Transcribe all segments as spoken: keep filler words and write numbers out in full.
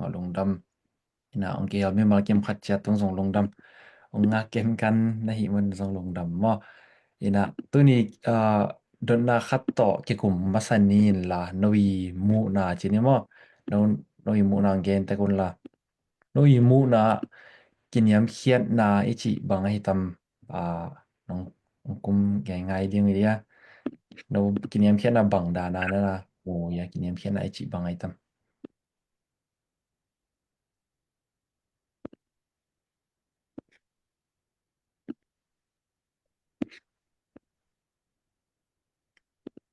Ngah lungdam. Ina, ong kihel mimal kim khat ciat tung zong lungdam. Ong ngak ken kan na hih mun zong lungdam maw. Ina, tuni, ah, dotna khat tawh kikum masa ni inla, no i muhna ci ni maw. No, no i muhna ong gen tek unla. No i muhna kiniamkhiatna i cih bang ahi tam, ah, nong, nong kum ngaingai ding hi dia. No kiniamkhiatna bang dana na, na, oh, ya, kiniamkhiatna i cih bang ahi tam.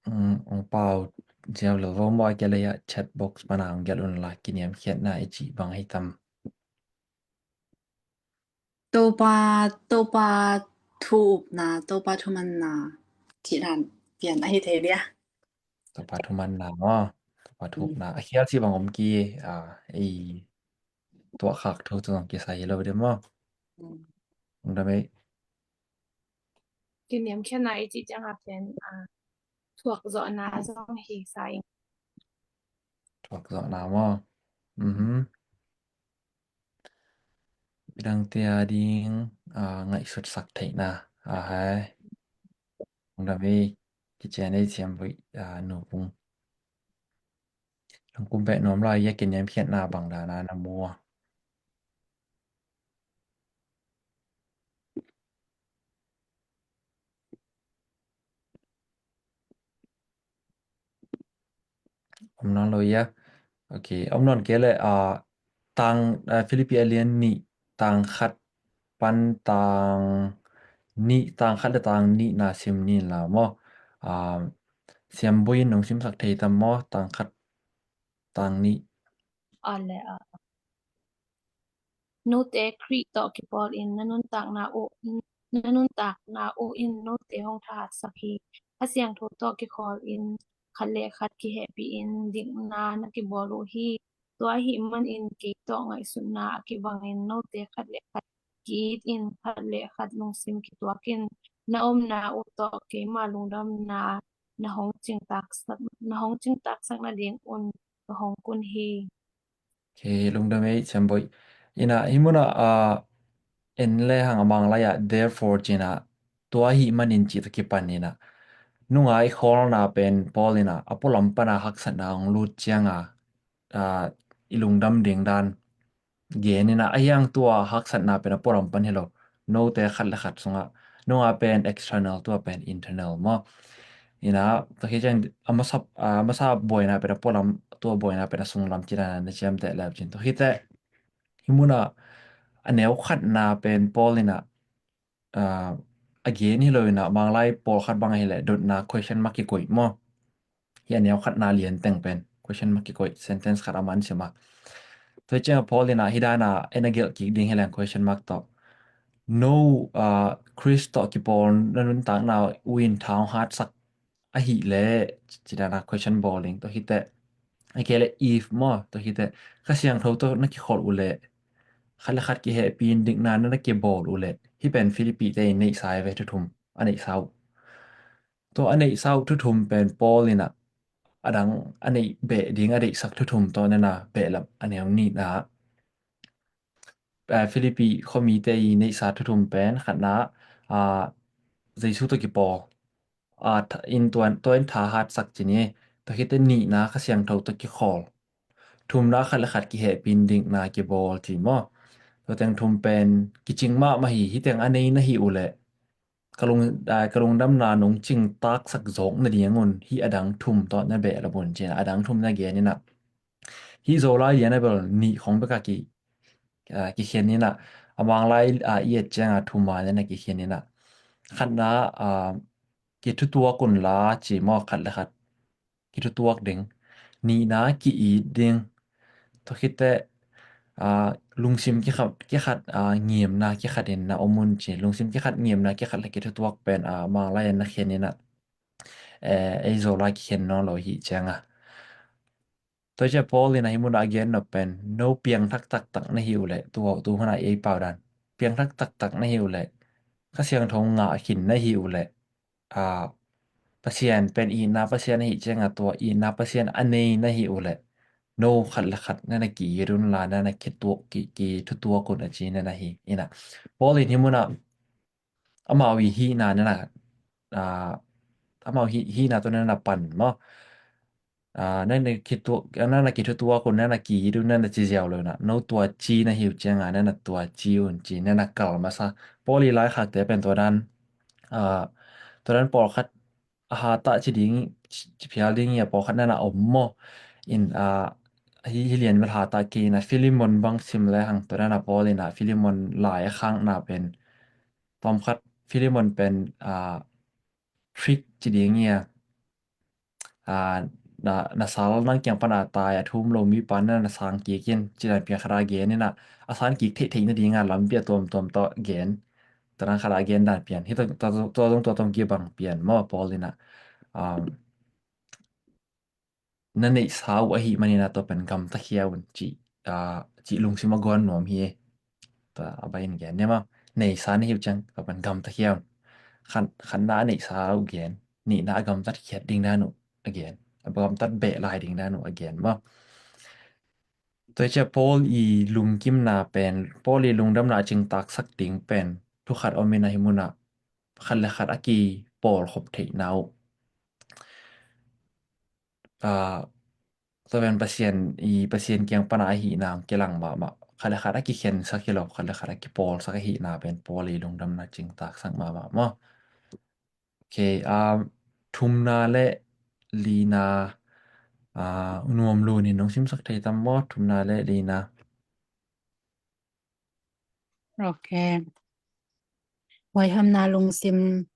Mm, ong pau ziau lel vo maw, a kia lei ah chat box pana ong gelh unla, kiniamkhiatna i cih bang ahi tam. Topa, Topa thu upna, Topa thumanna, cih dan pian ahi thei dia. Topa thumanna maw, Topa thu upna. A khial cih bang om ki, ah, ei tuah khak thu tu zong kisai hi lo dia maw. Mm. Ong dam ei. Kiniamkhiatna i cih ciang a pen, ah, thuakzawhna zong hi sa ing. Thuakzawhna maw. Mhm. Midangte a ding, ah, ngaihsutsak theihna. Ah, hai. Ong dam ei, kician ei Siambuih, ah, nupung. Nong kum beh nuam lai, ya kiniamkhiatna bang dana na mu a. Om nawn lo ia. Ok, om nawn kei leh, ah, tang, ah, Philippi a lian nih, tang khat pan tang nih, tang khat le tang nihna sim ni inla maw. Ah, Siambuih in nong simsak thei tam maw, tang khat, tang nih. A le a. Note Khrih tawh kipawl in na nuntakna uh, na nuntakna uh in note hong thahatsak hi. A siangtho tawh kikhawl in khat le khat kihehpih in dikna na kibawl uh hi. Tua ahih manin kei tawh ngaihsutna a kibangin note khat le khat ki-it in khat le khat lungsim kituak in na omna uh tawh keima lungdamna na hong cingtaksak, na hong cingtaksak nadingun ka hong kun hi. Ok, lungdam ei Siambuih. Ina, hih munah, ah, en le hang a Manglai ah therefore ci-in ah, tua ahih manin cih tawh kipan ina, nunga i khawlna pen Paul ina a pualam pana haksatna hong lut cianga, ah, i lungdam ding dan gen ina, a hiang tua haksatna pen a pualam pan hi lo. Note khat le khat sungah, nunga pen external, tua pen internal maw. Ina, tua hi ciang a masa, a masa buaina pen a pualam, tua buaina pen a sunglam ci-in na ciamteh leu cin. Tua hi teh, hih munah a neu khatna pen Paul ina, ah, a gen hi lo ina, Manglai pawlkhat bang ahih leh dotna question mark kikoih maw. Hih a neu khatna lian teng pen question mark kikoih, sentence khat a man sim a. Tua hi ciang a Paul ina hih dana en a gelh kik ding hi leng question mark tawh. No, ah, Khrist tawh kipawl na nuntakna uh in tha hong hatsak ahih leh, ci dana question bawl ding. Tua hi teh, a kei leh if maw, tua hi teh, Kha Siangtho tawh na kikholh uh leh, khat le khat kihehpih in dikna na na kibawl uh leh, hih pen Philippi te in neihsa hi ve, thu thum a neihsa uh. Tua a neihsa uh thu thum pen Paul ina a dang a neih beh ding a deihsak thu thum tawh na na behlap a neu nihna. Eh, Philippi khuamite i neihsa thu thum pen khatna, ah, Jesu tawh kipawl, ah, tha-, in tua, tua in tha hatsak ci ni. Tua hi teh nihna Kha Siangtho tawh kikhawl. Thumna khat le khat kihehpih in dikna kibawl ci maw. Tua teng thum pen kicing mahmah hi, hih teng a nei na hih uh leh ka lung, ah, ka lungdamna nong cingtaksak zawk nadingun hih a dang thum tawh na behlap un ci-in a dang thum na gen ina. Hih Zolai lian a bel nih khong bek a ki, ah, kikhen ina, a Manglai, ah, i et cianga thum a na na kikhen ina. Khatna, ah, kithutuak unla ci maw, khat le khat kithutuak ding. Nihna ki-it ding. Tua hi teh, ah, lungsim kikhat, kikhat, ah, ngimna kikhat in na om un ci. Lungsim kikhat ngimna kikhat le kithutuak pen, ah, Manglai in na khen ina, eh, ei Zolai kikhen nawn lo hi cianga. Tua hi ciang Paul ina hih munah a gen nop pen, no piangthak taktak na hih uh leh, tu, tu hunah ei pau dan, piangthak taktak na hih uh leh, Kha Siangtho ngah khin na hih uh leh, ah, Pasian pen itna Pasian ahih cianga tua itna Pasian a nei na hih uh leh, no khat le khat na na ki-it un la na na kithutuak, ki, kithutuak un a ci na na hi. Ina Paul in hih munah amau i hihna na na, ah, amau hi, hihna tawh na na pan maw. Ah, na na kithutuak, na na kithutuak un, na na ki-it un, na na ci ziau lo na. No tua ci na hi uh cianga na na tua ci un ci na na kal masa. Paul i laikhakte pen tua dan, ah, tua dan pawlkhat a hatah ci ding, ci phial ding i a pawlkhat na na om maw. In, ah, hi, hi lian bel hatah kei ina Philemon bang sim le hang tua dan a Paul ina Philemon lai a khakna pen tawmkhat Philemon pen, ah, trick ci ding i a, ah, na, na sal nang kiang pan a tai a thum lo mi pan na na sang kik in ci dan pian khat a gen ina a sang kik theihtheih nadinga lampi a tuamtuam tawh gen. Tua dan khat a gen dan pian hi tua, tua, tua zong tua tawm kibang pian maw Paul ina, ah, na neihsa uh ahih manin a tua pen gamta khia un cih, ah, cih lungsim a guan nuam hi e. Tua a bai in gen ne maw. Neihsa na hi uh ciang tua pen gamta khia un. Khan, khanna a neihsa uh gen. Nihna a gamtat khiat ding dan uh a gen. A gamtat beh lai ding dan uh a gen maw. Tua hi ciah Paul i lungkimna pen, Paul i lungdamna cingtaksak ding pen thu khat om in a hi munah khat le khat a kipawlkhop theihna uh. Ah, tua pen Pasian i, Pasian kiang pana ahihna hong kilang mahmah. Khat le khat a kikhensak hi lo, khat le khat a kipawlsak ahihna pen Paul i lungdamna cingtaksak mahmah maw. Ok, ah, thumna le lina, ah, nuam lunin nong simsak thei tam maw, thumna le lina. Ok. Huaihamna lungsim,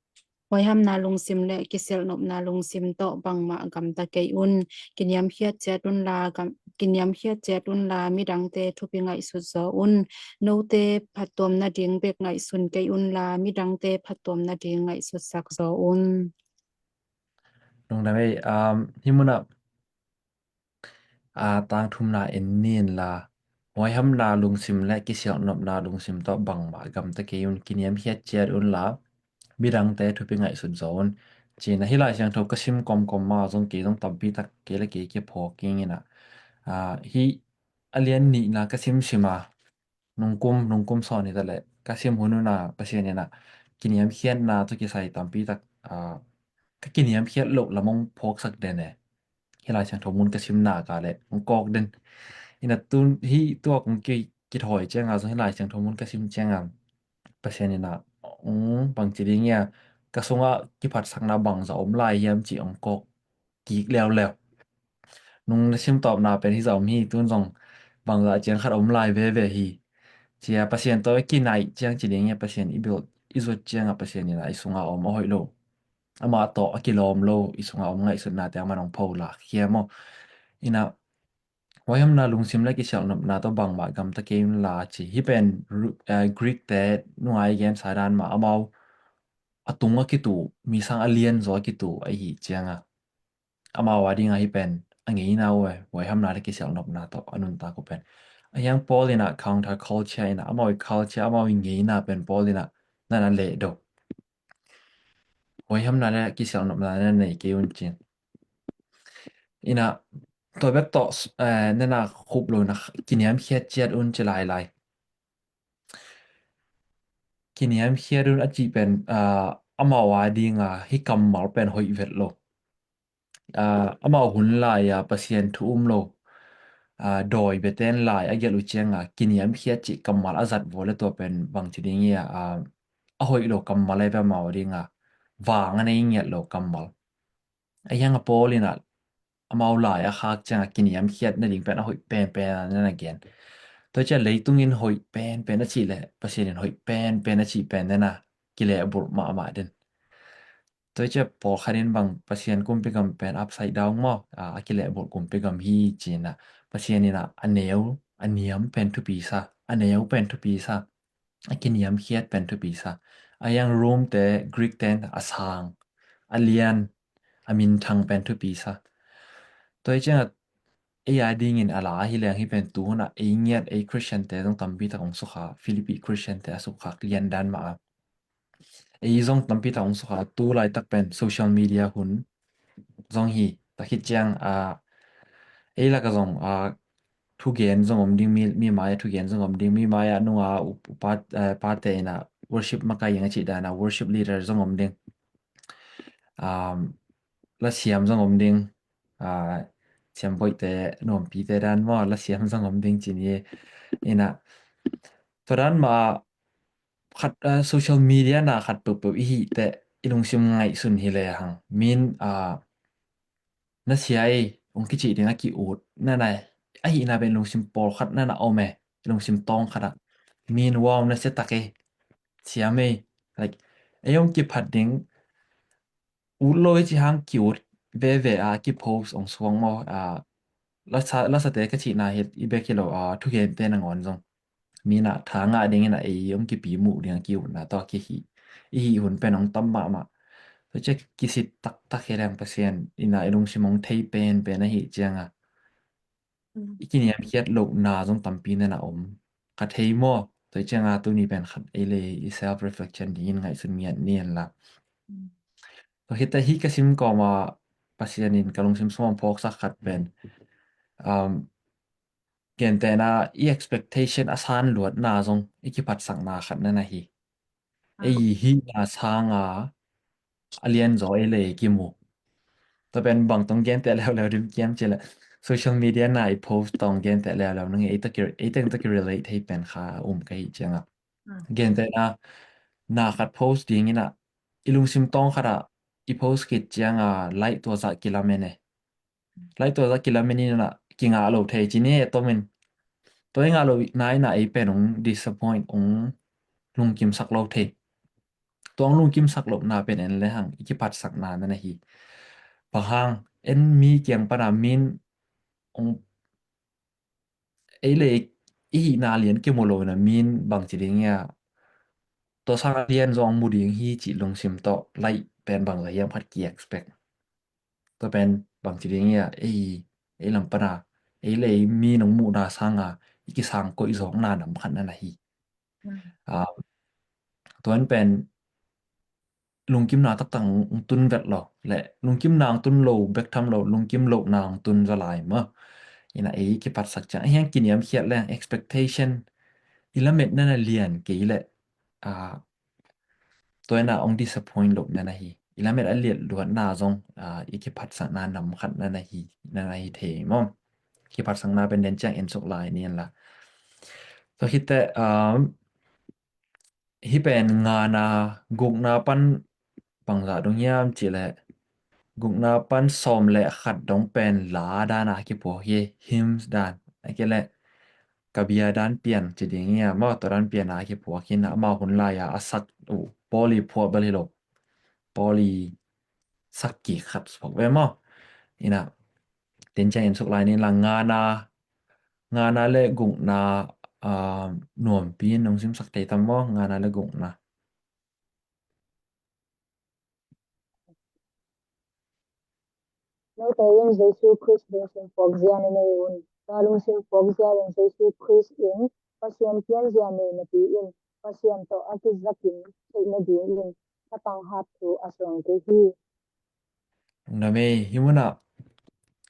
huaihamna lungsim le kisialhnopna lungsim tawh bangmah gamta kei un. Kiniamkhiat ciat unla, gam, kiniamkhiat ciat unla midangte thupi ngaihsut zaw un. Note phattuam nading bek ngaihsun kei unla midangte phattuam nading ngaihsutsak zaw un. Lungdam ei, um, hi munah, ah, tang thumna en ni inla, huaihamna lungsim le kisialhnopna lungsim tawh bangmah gamta kei un, kiniamkhiat ciat unla midangte thupi ngaihsut zaw un. Cina hi Lai Siangtho ka sim kawmkawm ma zong kei zong tampi tak kei le kei kiphawk kei ina, ah, hi a lian nihna ka simsim a, nungkum, nungkum sawn hi ta leh ka sim hun una Pasian ina kiniamkhiatna tawh kisai tampi tak, ah, ka kiniamkhiat loh lam hong phawksak den e. Hi Lai Siangtho mun ka simna ka le hong kawk den. Ina tun hi tua kong ki, kithawi cianga zong hi Lai Siangtho mun ka sim cianga Pasian ina, um, bangci ding ia ka sunga kiphatsakna bangza om lai hiam ci hong kawk kik leuleu. Nung na sim tawpna pen hi za om hi, tun zong bangza ciang khat om lai veve hi. Cia Pasian tawh i kinaih ciang ci ding ia Pasian i bilh i zuat cianga Pasian ina i sunga om a hoih lo. Amah tawh a kilawm lo, i sunga om ngaihsutnate amah nong pho lak hiam aw. Ina huaihamna lungsim le kisialhnopna tawh bangmah gamta kei unla ci. Hi pen ru-, eh, Greek te nungai gensa dan mah amau a tung a kitu, mi sang a lian zaw a kitu ahi cianga amau a dinga hi pen a ngeina uh e, huaihamna le kisialhnopna tawh a nuntak uh pen. A hiang Paul ina counter culture ina amau i culture, amau i ngeina pen Paul ina nana leh do. Huaihamna le kisialhnopna nana nei kei un cin. Ina tua bek tawh, eh, nana khup lo na kiniamkhiat ciat un ci lailai. Kiniamkhiat un a cih pen, ah, amau a dinga hi kammal pen hoih vet lo. Ah, amau hun lai-a Pasian thu um lo, ah, dawi beten lai a gelh uh cianga kiniamkhiat cih kammal a zat vua le tua pen bangci ding ia, ah, a hoih lo kammal a i pe amau a dinga vang a nei ngiat lo kammal. A hiang a Paul ina amau lai a khak cianga kiniamkhiat nading pen a hoih penpen a nana gen. Tua cia leitungin hoih penpen a cih leh Pasian in hoih penpen a cih pen nana kilehbulh mahmah den. Tua cia pawlkhat in bang Pasian kumpi gam pen upside down maw, a, a kilehbulh kumpi gam hi cina Pasian ina a neu a niam pen thupi sa, a neu pen thupi sa, a kiniamkhiat pen thupi sa. A hiang Rome te Greek ten a sang, a lian, a minthang pen thupi sa. Tua hi cianga ei a dingin a la ahi leng hi pen tu huna ei ngiat ei Christian te zong tampi tak hong sukha, Philippi Christian te a sukhak lian dan mah a. Ei zong tampi tak hong sukha, tu laitak pen social media hun zong hi, tua khit ciang a, ei laka zong, ah, thugen zong om ding, mi, mi mai-ah thugen zong om ding, mi mai-ah nunga u, u pa, eh, pate in ah worship makai ing a cih dan ah worship leader zong om ding. Um, lasiam zong om ding. Ah, siam boihte, nuampite dan maw, lasiam zong om ding ci ni. In ah, tua dan mah khat, ah, social media na khat peuhpeuh i hih teh i lungsim ngaihsun hi lehang. Min, ah, na sia ei, hong kicih ding a ki-ut. Na na, ahihna pen lungsim pawlkhat na na om e, lungsim tawng khat ah. Min wow, na sia tak ei, siam ei. Like, ei hong kiphat ding, ut lo i ci hang ki-ut veve a, ki-post hong suang maw, ah, lasa, lasate ka cihna hi, i bek hi lo, ah, thugente nangawn zong. Min ah tha ngah dingin ah ei hong kipi muh ding a ki-utna tawh a kihih. I hih hun pen hong tam mahmah. Tua ciang kisit taktak hi leng Pasian in ah i lungsim hong thei penpen ahih ciangin i kiniamkhiat lohna zong tampi na na om. Ka thei maw? Tua ciangin tuni pen khat ei le ei i self reflection dingin ngaihsun ngiat ni hen la. Tua khit teh hih ka sim kawm ah Pasian in ka lungsim sung ah phawksak khat pen, um, gentehna i expectation a san luatna zong i kiphatsakna khat na na hi. Ei hihna sanga a lianzaw ei le ei kimu. Tua pen bang tawh gen teh leuleu ding hiam cih leh social media na i post tawh gen teh leuleu nang ei tawh ki, ei teng tawh ki relate thei pen kha um ka hih ciangin. Gentehna, na khat post dingin ah i lungsim tawng khat ah i post khit ciangin like tua zah kilamen e. Like tua zah kilamen in ah kingah lo thei ci ni e, tomin. Tua i ngah lohna in ah ei pen hong disappoint, hong lungkimsak lo thei. Tua hong lungkimsak lohna pen en lehang i kiphatsakna na na hi. Bang hang, en mi kiang pan a min hong ei le ei i hihna lian kimu lo in ah min bangci ding ia, tua sang a lian zong mu ding hi cih lungsim tawh like pen bangzah hiam khat ki-expect. Tua pen bangci ding ia, ei, ei lam pan a ei le ei min hong muhna sanga i kisang koih zawkna nam khat na na hi. Ah, tua in pen lungkimna taktak hong tun vet lo le, lungkimna hong tun lo bek tham lo, lungkim lohna hong tun zaw lai maw. In ah ei kiphatsak ciang a hiang kiniamkhiat leng expectation i lametna na lian kei leh, ah, tua in ah hong disappoint loh na na hi. I lamet a liat luatna zong, ah, i kiphatsakna nam khat na na hi, na na hi thei maw. Kiphatsakna pen den ciang en suk lai ni hen la. Tua khit teh, um, hih pen ngana, gukna pan bangzah dong hiam cih leh gukna pan sawm le khat dong pen la dan a kiphuak hi, hymns dan. A kei leh kabia dan pian ci ding ia, amau tua dan pian a kiphuak hi in ah amau hun lai a a sak uh Paul i phuah bel hi lo. Paul i sak kik khat phuak ve maw. In ah den ciang en suk lai ni hen la, ngana, ngana le gukna, ah, nuampi in hong simsak thei tam maw, ngana le gukna. Note in Jesu Khrist lungsim puakzia na nei un. Tua lungsim puakzia in Jesu Khrist in Pasian pianzia nei napi in Pasian tawh a kizakim theih nadingin thatang hat thu a suang kei hi. Lungdam ei, hih munah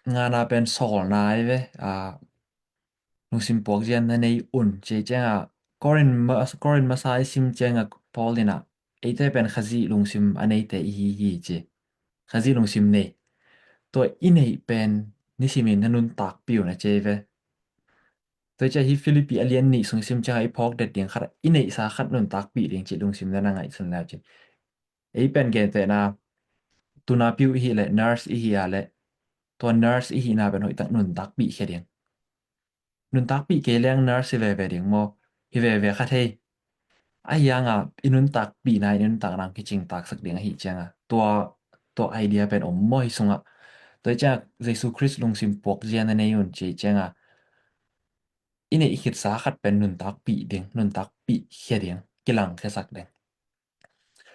ngana pen sawlna ahi ve, ah, lungsim puakzia na nei un ci ciangah Korin ma-, Korin masa i sim ciangah Paul in ah eite pen Khazih lungsim a neite i hi hi ci. Khazih lungsim nei. Tua i neih pen nisimin na nuntakpih un a ci ahi ve. Tua i ciah hih Philippi a lian nih sung i sim ciangah i phawk det ding khat ah i neihsa khat nuntakpih ding cih lungsim na na ngaihsun le uh ci. Ei pen gentehna, tunapi uh i hih leh nurse i hih a leh tua nurse i hihna pen hoihtak nuntakpih khia ding. Nuntakpih kei leng nurse hi veve ding maw? Hi veve kha thei. Ahi hangah i nuntakpihna in i nuntakna kicing taksak ding ahi ciangah tua, tua idea pen om maw hih sungah? Tua i ciah Jesu Khrist lungsim puakzia na nei un ci ciangah i neih khitsa khat pen nuntakpih ding, nuntakpih khia ding, kilangkhiasak ding.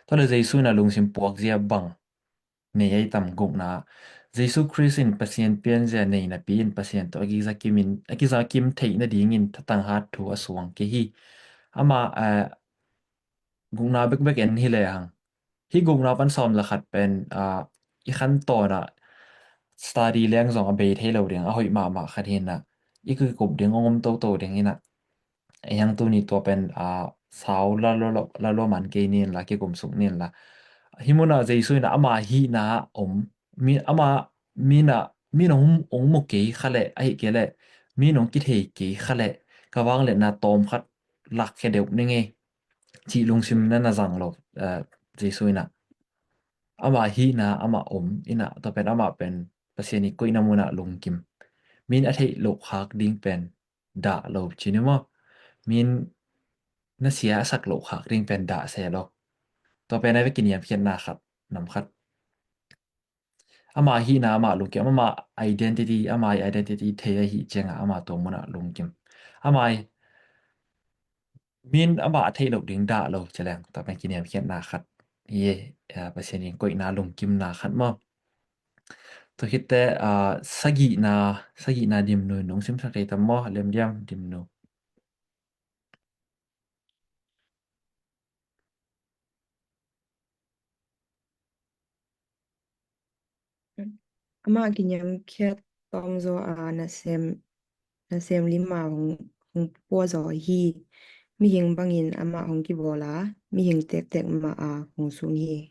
Tua le Jesu in a lungsim puakzia bang nei ahi tam? Gukna, Jesu Khrist in Pasian pianzia nei napi in Pasian tawh a kizakim in, a kizakim theih nadingin thatang hat thu a suang kei hi. Amah, eh, gukna bekbek en hi lehang. Hih gukna pan sawm le khat pen, ah, i khantawn ah study leng zong a bei thei lo ding, a hoih mahmah khat hi inah, i kikup ding hong om toto ding inah, a hiang tuni tua pen, a, sau la lua, la lua man kei ni inla, kikum suk ni inla. Hih munah Jesu inah ama hihna om, mi, ama, mi inah, mi inah hong, hong mu kei kha leh, ahih kei leh, mi inah hong kithei kei kha leh, ka vangliatna tawm khat lakkhia deuh ning ei, cih lungsim na na zang lo, eh, Jesu inah. Ama hihna, ama om inah, tua pen ama pen Pasian i koihna munah lungkim. Min a theih loh khak ding pen dah lo ci ni maw. Min na sia a sak loh khak ding pen dah se lo. Tua pen a ve kiniamkhiatna khat, nam khat. Ama hihna, ama lungkim, ama identity, ama identity thei ahih ciangah ama tua munah lungkim. Ama min ama a theih loh ding dah lo ci leng, tua pen kiniamkhiatna khat hi, eh, Pasian in koihna lungkimna khat maw. Tua khitteh, ah, sagihna, sagihna Dimnu in nong simsak thei tam maw, Lemdiam Dimnu. Amah kiniamkhiat tawm zaw a nasem, nasem lim a hong, hong pua zaw hi. Mihing bangin amah hong kibawl a, mihing tektek mah a hong sun hi.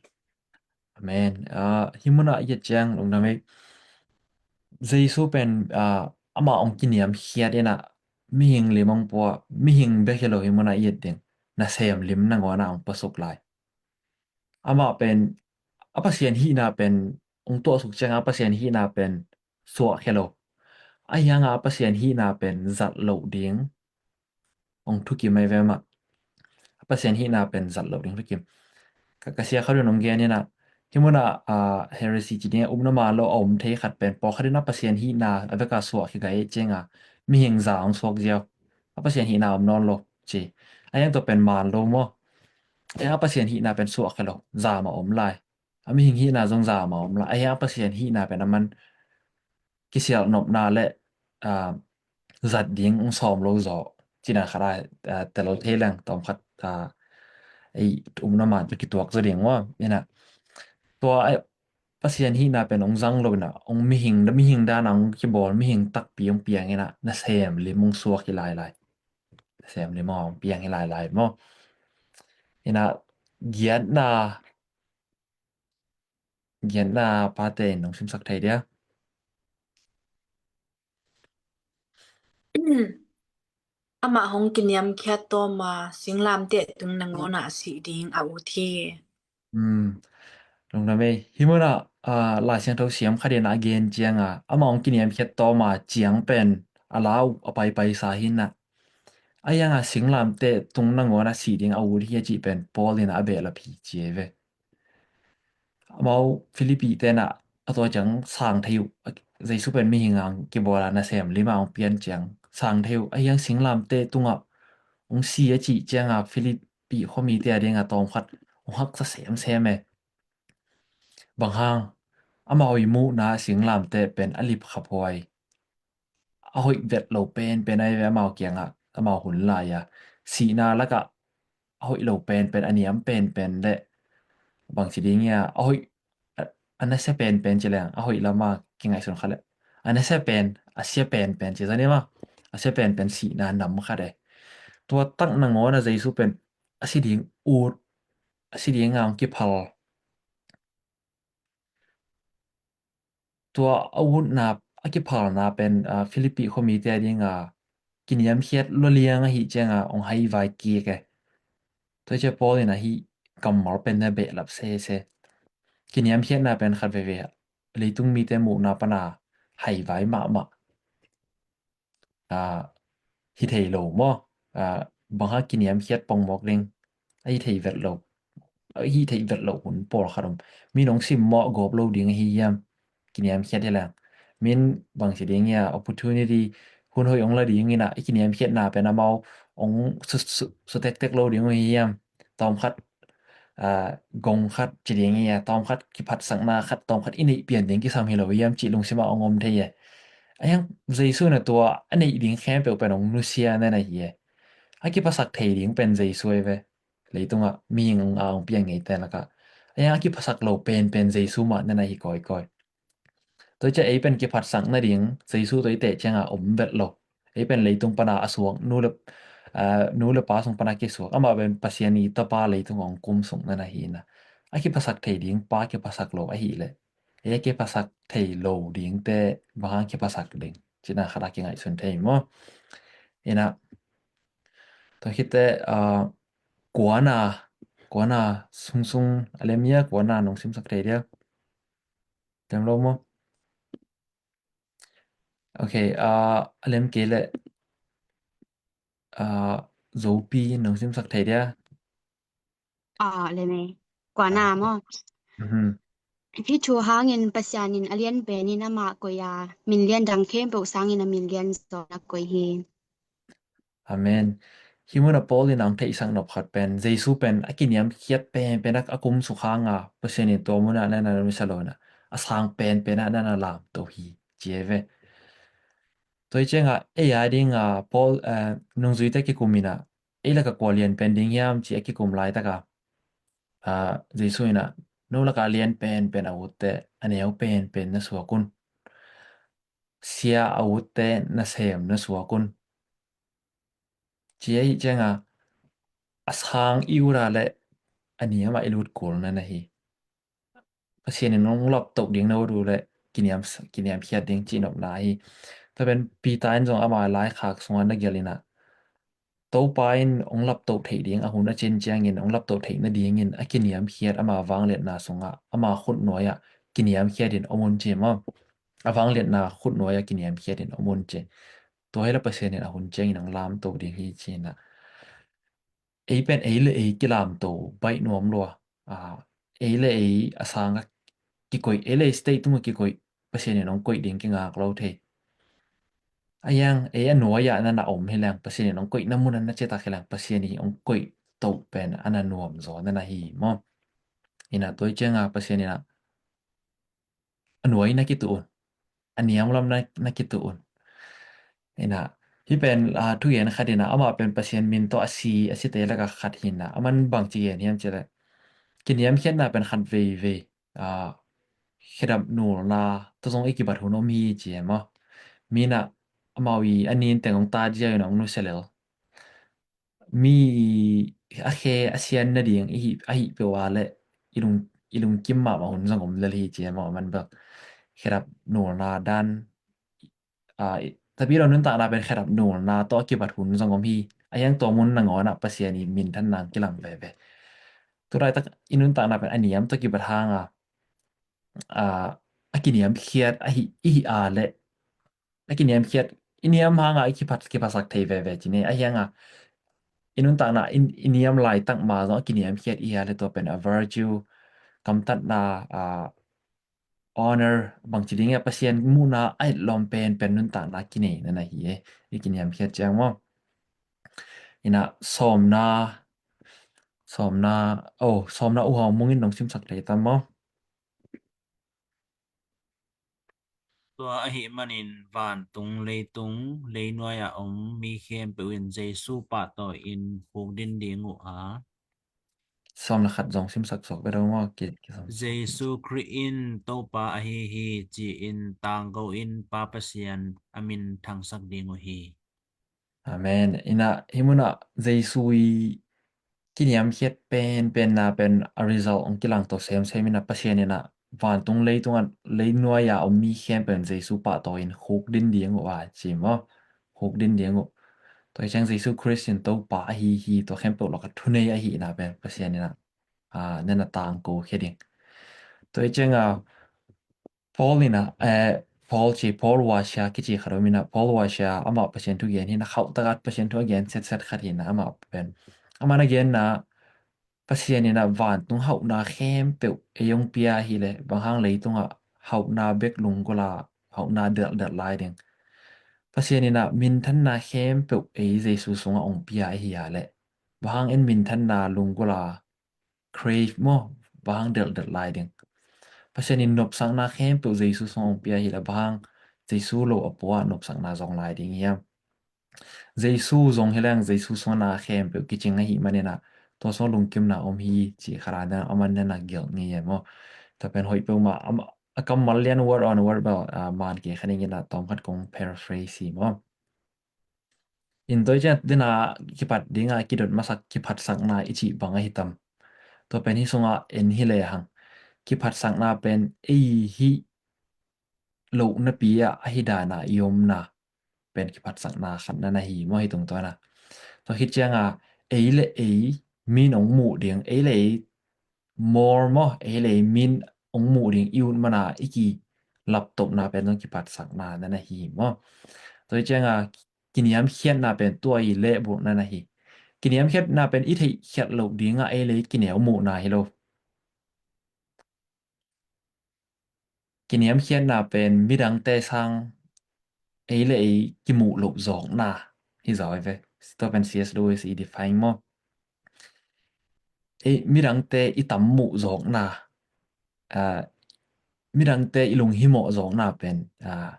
Amen. Ah, hih munah i et ciang lungdam ei. Jesu pen, ah, amah hong kiniamkhiat inah mihing lim hong pua, mihing bek hi lo hih munah i et ding. Nasem lim nangawnah hong puasuk lai. Amah pen, a Pasian hihna pen, hong tuahsuk ciangah a Pasian hihna pen suahkhia lo. Ahi hangah a Pasian hihna pen zat loh ding hong thukim ahi ve mah. A Pasian hihna pen zat loh ding thukim. Ka, ka sia khat un hong gen inah, hih munah, ah, heresy ci ding, upna man lo a om thei khat pen, pawlkhat in a Pasian hihna a veka suahkhia gai ciangah mihing za hong suak ziau. A Pasian hihna om nawn lo ci. A hiang tua pen man lo maw. A hiang a Pasian hihna pen suahkhia lo, za mah om lai. A mihing hihna zong za mah om lai. A hiang a Pasian hihna pen a man kisialh nopna le, ah, zat ding hong sawm lo zaw cina khat a, ah, tel thei leng tawm khat, ah, ei upna man tawh kituak zaw ding maw. Inah tua, eh, Pasian hihna pen hong zang lo inah, hong mihing, mihing dan a hong kibawl, mihing takpi hong piang inah, nasem lim hong suak hi lailai. Nasem lim hong piang hi lailai maw. Inah giatna, giatna pate in hong simsak thei dia. Amah hong kiniamkhiat tawm a singlamteh tung nangawnah sih ding a ut hi. Hmm. Lungdam ei. Hih munah, ah, Lai Siangtho siam khat in a gen ciangah, amah hong kiniamkhiat tawm a ciang pen a lau a paipai sa hi inah. A hiangah singlamteh tung nangawnah sih ding a ut hi a cih pen Paul in a behlap hi ci ei ve. Amau Philippi te inah a tua ciang sang thei uh, Jesu pen mihing a hong kibawl a nasem lim a hong pian ciang sang thei uh, a hiang singlamteh tungah hong si a cih ciangah Philippi khuamite a dingah tawm khat hong haksa semsem e. Bang hang, amau i muhna singlamteh pen a lipkhaphuai, a hoih vet lo penpen ahi ve amau kiangah, amau hun lai-a. Sihna lakah a hoih lo penpen, a niam penpen le bangci ding ia, a hoih, a, a nasia penpen ci leng, a hoih lama kingaihsun kha le, a nasia pen, a sia penpen ci zani ma, a sia penpen sihna nam khat e. Tua tak nangawn a Jesu pen a si ding ut, a si ding a hong kiphal. Tua a utna, a kiphalna pen, ah, Philippi khuamite a dinga kiniamkhiat lua liang ahih cianga hong haivai kik e. Tua hi ciah Paul in ahi kammal pen na behlap sese. Kiniamkhiatna pen khat veve leitung mite muhna pana haivai mahmah. Ah, hi thei lo maw? Ah, bang hang kiniamkhiat pongmawk ding. A hi thei vet lo. A hi thei vet lo hun pawlkhat om. Mi nong sim maw gawp lo ding ahi hiam? Kiniamkhiat hi leng. Min bangci ding ia opportunity hun hoih ong la ding ina i kiniamkhiatna pen amau ong su, su, su tektek lo ding ahi hiam? Tawmkhat, ah, gong khat ci ding hi a, tawmkhat kiphatsakna khat, tawmkhat i neih pian ding kisam hi lo hiam cih lungsim ah hong om thei e. A hiang Jesu na tua a neih ding khempeuh pen hong nusia na na hi e. A kiphasak thei ding pen Jesu e ve. Leitungah mihing a hong piang ngeite lakah. A hiang a kiphasak lo penpen Jesu mah na na hi kawikawi. Tua ciang ei pen kiphatsak nading Jesu tawh i teh ciangin om vet lo. Ei pen leitung pana a suak, nu le, aa, nu le pa sung pana kisuak. Amah pen Pasian i tapa leitung a hong kum sung na na hi na. A kiphasak thei ding pa kiphasak lo ahih leh, ei a kiphasak thei lo dingte bang hang kiphasak ding cihna khat a kingaihsun thei maw? Ina, tua khit teh, aa, kuana, kuana sungsung a lem hia, kuana nong simsak thei dia? Tem lo maw? Ok, aa, a lem kei leh, aa, Zopi nong simsak thei dia? Aa, a lem e. Kuana maw? Mhm. Hih thu hangin Pasian in a lian penin amah koih a, min lian dang khempeuh sangin a min lian zaw na koih hi. Amen. Hih munah Paul in a hong theihsak nop khat pen, Jesu pen a kiniamkhiat penpen a kum suk hanga, Pasian in tua munah na na nusia lo na, a sang penpen a na na lamto hi, ci e ve. Tua hi ciangah, ei a dingah, Paul, eh, nungzuite kikum inah, ei lakah kua lian pen ding hiam, ci a kikum laitaka, ah, Jesu inah, no lakah a lian penpen a utte, a neu penpen na suak un. Sia a utte nasem na suak un. Ci ahih cianga a sang i ut a leh a niam ah i lut kul na na hi. Pasian in hong laptoh ding na ut uh leh kiniam, kiniamkhiat ding cihnopna hi. Tua pen Peter in zong ama laikhak sungah na gelh inah Topa in hong laptoh theih ding a hun a cin ciangin hong laptoh theih nadingin a kiniamkhiat ama vangliatna sungah ama khutnuai ah kiniamkhiat in om un ci maw? A vangliatna khutnuai ah kiniamkhiat in om un ci. Tua hi la Pasian in a hun ciangin hong lamto ding hi ci inah. Ei pen ei le ei kilamto baih nuam lua. Ah, ei le ei a sangah kikoih, ei le ei state tungah kikoih, Pasian in hong koih ding kingak lo thei. A hiang ei a nuai ah na na om hi leng, Pasian in hong koihna mun ah na citak hi leng, Pasian in hong koih toh pen a na nuam zaw na na hi maw? Inah tua hi cianga Pasian inah a nuai na kituh un, a niamlam na, na kituh un. Inah, hih pen, ah, thugen khat inah, amah pen Pasian min tawh a si, a site lakah khat hi inah, aman bangci gen hiam ci leh, kiniamkhiatna pen khat veivei, ah, khedap nulna tawh zong i kibat hun om hi ci e maw? Mi inah, amau i a nin teng hong ta ziau inah hong nusia lel. Mi a khe a sian nading i hih, a hih peuh a leh i lung, i lungkim mahmah hun zong om lel hi ci e maw? Aman bek khedap nulna dan, ah, i, tapi lo nuntakna pen khedap nulna tawh a kibat hun zong om hi. A hiang tua mun nangawn ah Pasian i minthanna kilang veve. Tulaitak i nuntakna pen a niam tawh kibat hanga, ah, a kiniamkhiat a hi, i hih a leh a kiniamkhiat, i niam hanga i kiphat, kiphasak thei veve ci ni. A hianga i nuntakna i, i niam laitak ma zong a kiniamkhiat i hih a leh tua pen a virtue, kamtatna, ah, honor, bangci ding e, Pasian muhna a etlawm penpen nuntakna kinei na na hi e. I kiniamkhiat ciang maw? Inah sawmna, sawmna, oh, sawmna U Hau Mung in nong simsak thei tam maw? Tua ahih manin vantung, leitung, leinuai a om mi khempeuh in Jesu pahtawi in khukdin ding uh a. Sawm le khat zong simsak suak bia dong maw, ki, ki sawm. Jesu Khrih in Topa ahi hi ci-in tangko in Pa Pasian a min thangsak ding uh hi. Amen. Inah, hih munah Jesu i kiniamkhiat penpenna pen a result hong kilangto semsem inah Pasian inah vantung leitungah leinuai a om mi khempeuh in Jesu pahtawi in khukdin ding uh a ci maw? Khukdin ding uh. Tua hi ciang Jesu Khrist in Topa ahi hi, tua khempeuh lakah thunei ahihna pen Pasian inah, ah, na na tangko khia ding. Tua hi ciang, ah, Paul inah, eh, Paul ci, Paul Washer kici khat om inah, Paul Washer amah Pasian thugen hi inah, khauh takat Pasian thu a gen setset khat hi inah amah pen. Amah na genna, Pasian inah vantung hauhna khempeuh ei hong pia hi leh, bang hang leitungah hauhna bek lunggulh a, hauhna delhdelh lai ding. Pasian inah minthanna khempeuh ei Jesu sungah hong pia ahi a leh, bang hang en minthanna lunggulh a, crave maw, bang hang delhdelh lai ding. Pasian in nopsakna khempeuh Jesu sungah hong pia hi leh, bang hang Jesu lo a pua nopsakna zong lai ding hiam? Jesu zong hi leng, Jesu sungah na khempeuh kicing ahih manin ah, tua sungah lungkimna om hi ci khat a na, aman na na gelh ngei e maw? Tua pen hoih peuhmah, am-, a kammal lian word on word bel, ah, man ke khaning in a tawm khat kong paraphrase hi maw. In tua i ciang dena kipat dinga kidot masak kiphatsakna i cih bang ahi tam. Tua pen hi sunga en hi le hang. Kiphatsakna pen ei hi loh napi ah ahi dana i omna pen kiphatsakna khat na na hi maw hi tungtawna. Tua khit cianga ei le ei min ong muh ding, ei le ei more maw, ei le ei min ong muh ding i ut mana i kilaptopna pen zong kiphatsakna na na hi maw. Tua hi cianga kiniamkhiatna pen tua i lehbulhna na hi. Kiniamkhiatna pen i theihkhiat loh dinga ei le ei kineu muhna hi lo. Kiniamkhiatna pen midangte sang ei le ei kimuh loh zawkna hi zaw hi ve. Tua pen C S Lewis i define maw. Ei, midangte i tam muh zawkna, ah, midangte i lunghimawh zawkna pen, ah,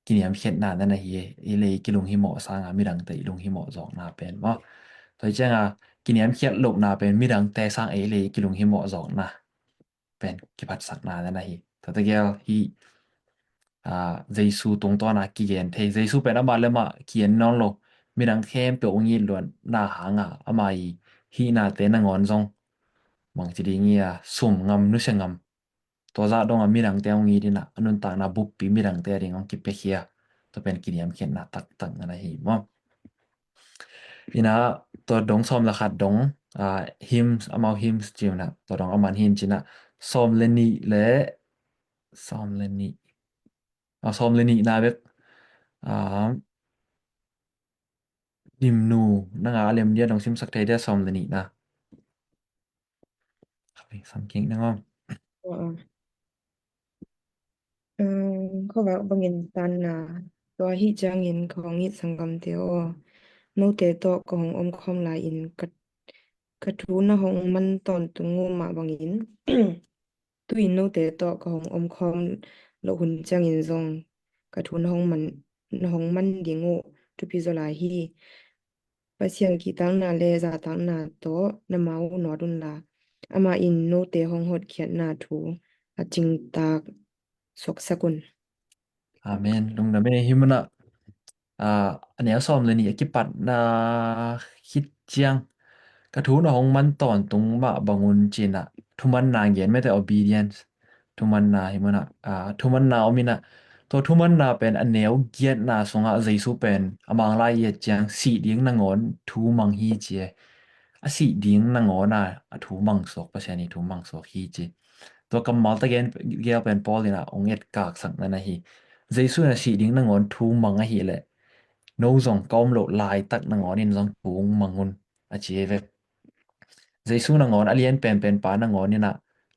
kiniamkhiatna na na hi e. Ei le ei kilunghimawh sanga midangte i lunghimawh zawkna pen maw. Tua hi cianga kiniamkhiat lohna pen midangte sang ei le ei kilunghimawh zawkna pen kiphatsakna na na hi. Tua tegel hi, ah, Jesu tungtawna kigen thei. Jesu pen amah le amah ki-en nawn lo. Midang khempeuh ong it luatna hanga ama i hihnate nangawn zong bangci ding hi a, sum ngam, nusia ngam, tua zah donga midangte ong it ina a nuntakna buppi midangte ading ong kipiakhia. Tua pen kiniamkhiatna taktak na na hi maw. Ina tua dong sawm le khat dong, ah, hymns, amau hymns ci una, tua dong aman hin cina sawm le nih le, sawm le nih, ah, sawm le nihna bek, ah, Dimnu nanga a lem dia dong simsak thei dia sawm le nihna. Khawi sam kik nang om. Aw, aw. Uhm, khuavak bangin tanna, tua ahih ciangin ka hong it sanggamte aw, note tawh ka hong omkhawm lai-in ka, ka thu na hong man tawntung uh mah bangin, tu-in note tawh ka hong omkhawm loh hun ciangin zong ka thu na hong man, na hong man ding uh thupi zaw lai hi. Pasian kihtakna le zahtakna tawh na mau nawt unla, amah in note hong hotkhiatna thu a cingtak suaksak un. Amen. Lungdam e. Hih munah, ah, a neu sawm le nih a kipatna khit ciang ka thu na hong man tawntung mah bangun cinah thumanna gen mete, obedience. Thumanna hih munah, ah, thumanna om inah, tua thumanna pen a neu giatna sungah Jesu pen a Manglai i et ciang sih ding nangawn thu mang hi ci e. A sih ding nangawn a, a thu mang suak, Pasian i thu mang suak hi ci. Tua kammal ta gen, gel pen Paul inah ong et kaksak na na hi. Jesu inah sih ding nangawn thu mang ahileh no zong ka om loh laitak nangawn in zong thu ong mang un a ci e ve. Jesu nangawn a lian penpen pa nangawn inah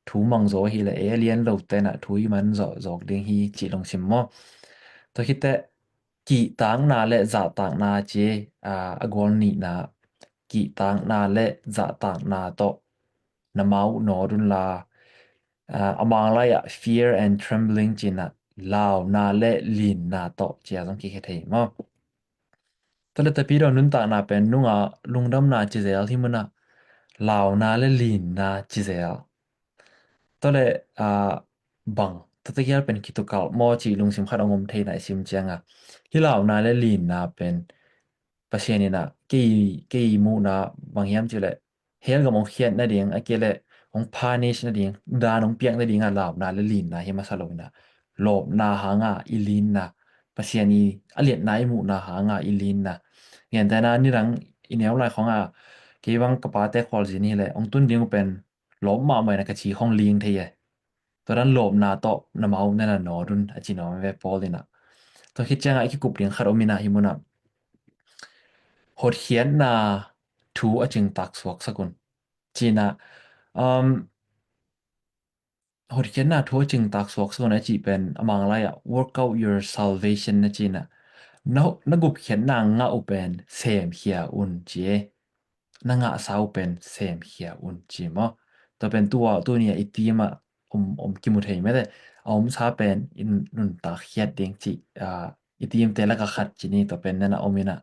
thu mang zaw ahileh ei a lian lote inah thu i man zawh zawk ding hi cih lungsim maw. Tua khiteh kihtakna le zahtakna ci e, ah, a gual nihna, kihtakna le zahtakna tawh na mau nawt unla, ah, a Manglai ah fear and trembling cinah launa le linna tawh cia zong kikhia thei maw. Tua le tapidaw nuntakna pen nunga lungdamna ci zel hi munah launa le linna ci zel. Tua le, ah, bang, tua tegel pen kitukalh maw cih lungsim khat a ngom theihna i sim cianga, hih launa le linna pen Pasian inah kei, kei muhna bang hiam cihleh hell gam ong khiat nading, a kei le ong punish nading, dan ong piak nadinga launa le linna hi masa lo inah, lawpna hanga i linna, Pasian i a liatna i muhna hanga i linna. Gentehna nidang i neu lai khonga kei bang ka pate khualzin hileh ong tun ding uh pen lawp mahmah inah ka ci khong ling thei e. Tua dan lawpna tawh na mau na na nawt un a ci nuam ve Paul inah. Tua khit ciangah i kikup ding khat om inah hih munah hotkhiatna thu a cingtak suaksak un cinah, um, hotkhiatna thu a cingtak suaksak un a cih pen a Manglai ah work out your salvation na cinah, na, na gupkhiatna ngah uh pen semkhia un ci e. Na ngahsa uh pen semkhia un ci maw. Tua pen tua tuni a i team ah om, om kimu thei mete. A omsa pen i nuntak khiat ding ci, ah, i teamte laka khat ci ni, tua pen nana om inah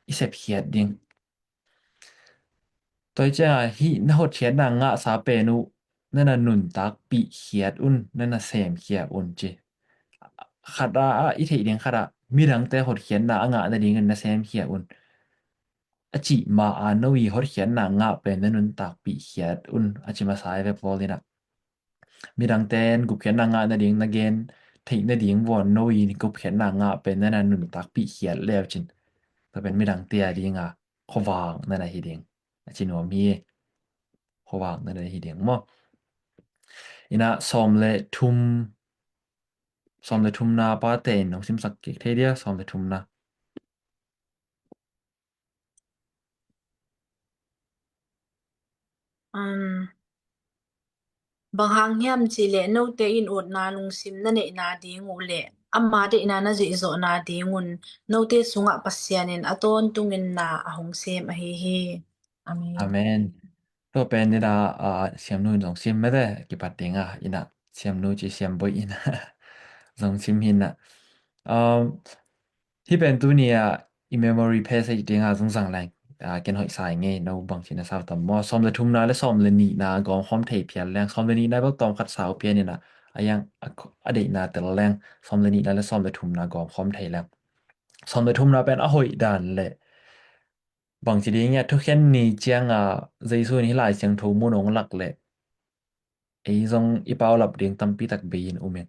i sepkhiat ding. Tua hi cianga hih na hotkhiatna ngahsa pen uh na na nuntakpih khiat un, na na semkhia un ci. Khat ah, ah, i theih ding khat ah, midangte hotkhiatna a ngah nadingin na semkhia un. A cih ma a no i hotkhiatna ngah pen na nuntakpih khiat un, a ci masa hi ve Paul in ah. Midangte in gupkhiatna ngah nading na gen theih nading vawn no i gupkhiatna ngah pen na na nuntakpih khiat leu cin. Tua pen midangte a dinga khuavak na na hi ding. A ci nuam hi. Khuavak na na hi ding maw. Ina sawm le thum, sawm le thumna pate in hong simsak kik thei dia, sawm le thumna. Um, bang hang hiam cih leh note in utna lungsim na neihna ding uh leh ama deihna na zuihzawhna dingun note sungah Pasian in a tawntungin na a hong sem ahi hi. Amen. Amen. Tua pen nina, ah, siamnu in zong sim mete kipat dinga ina siamnu ci siamboi ina zong sim hina. Um, hih pen tuni a i memory passage dinga zong zang leng, ah, ken hoih sai ngei no bang cina sau tam maw. Sawm le thumna le sawm le nihna gawm khawm thei phial leng. Sawm le nihna bel tawm khat sau pian ina a yang a, a deihna tel leng. Sawm le nihna le sawm le thumna gawm khawm thei leng. Sawm le thumna pen a hoih dan le bangci ding ia thukhen ni cianga Jesu in hih Lai Siangtho mun hong lak leh ei zong i paulap ding tampi tak bei in um ing.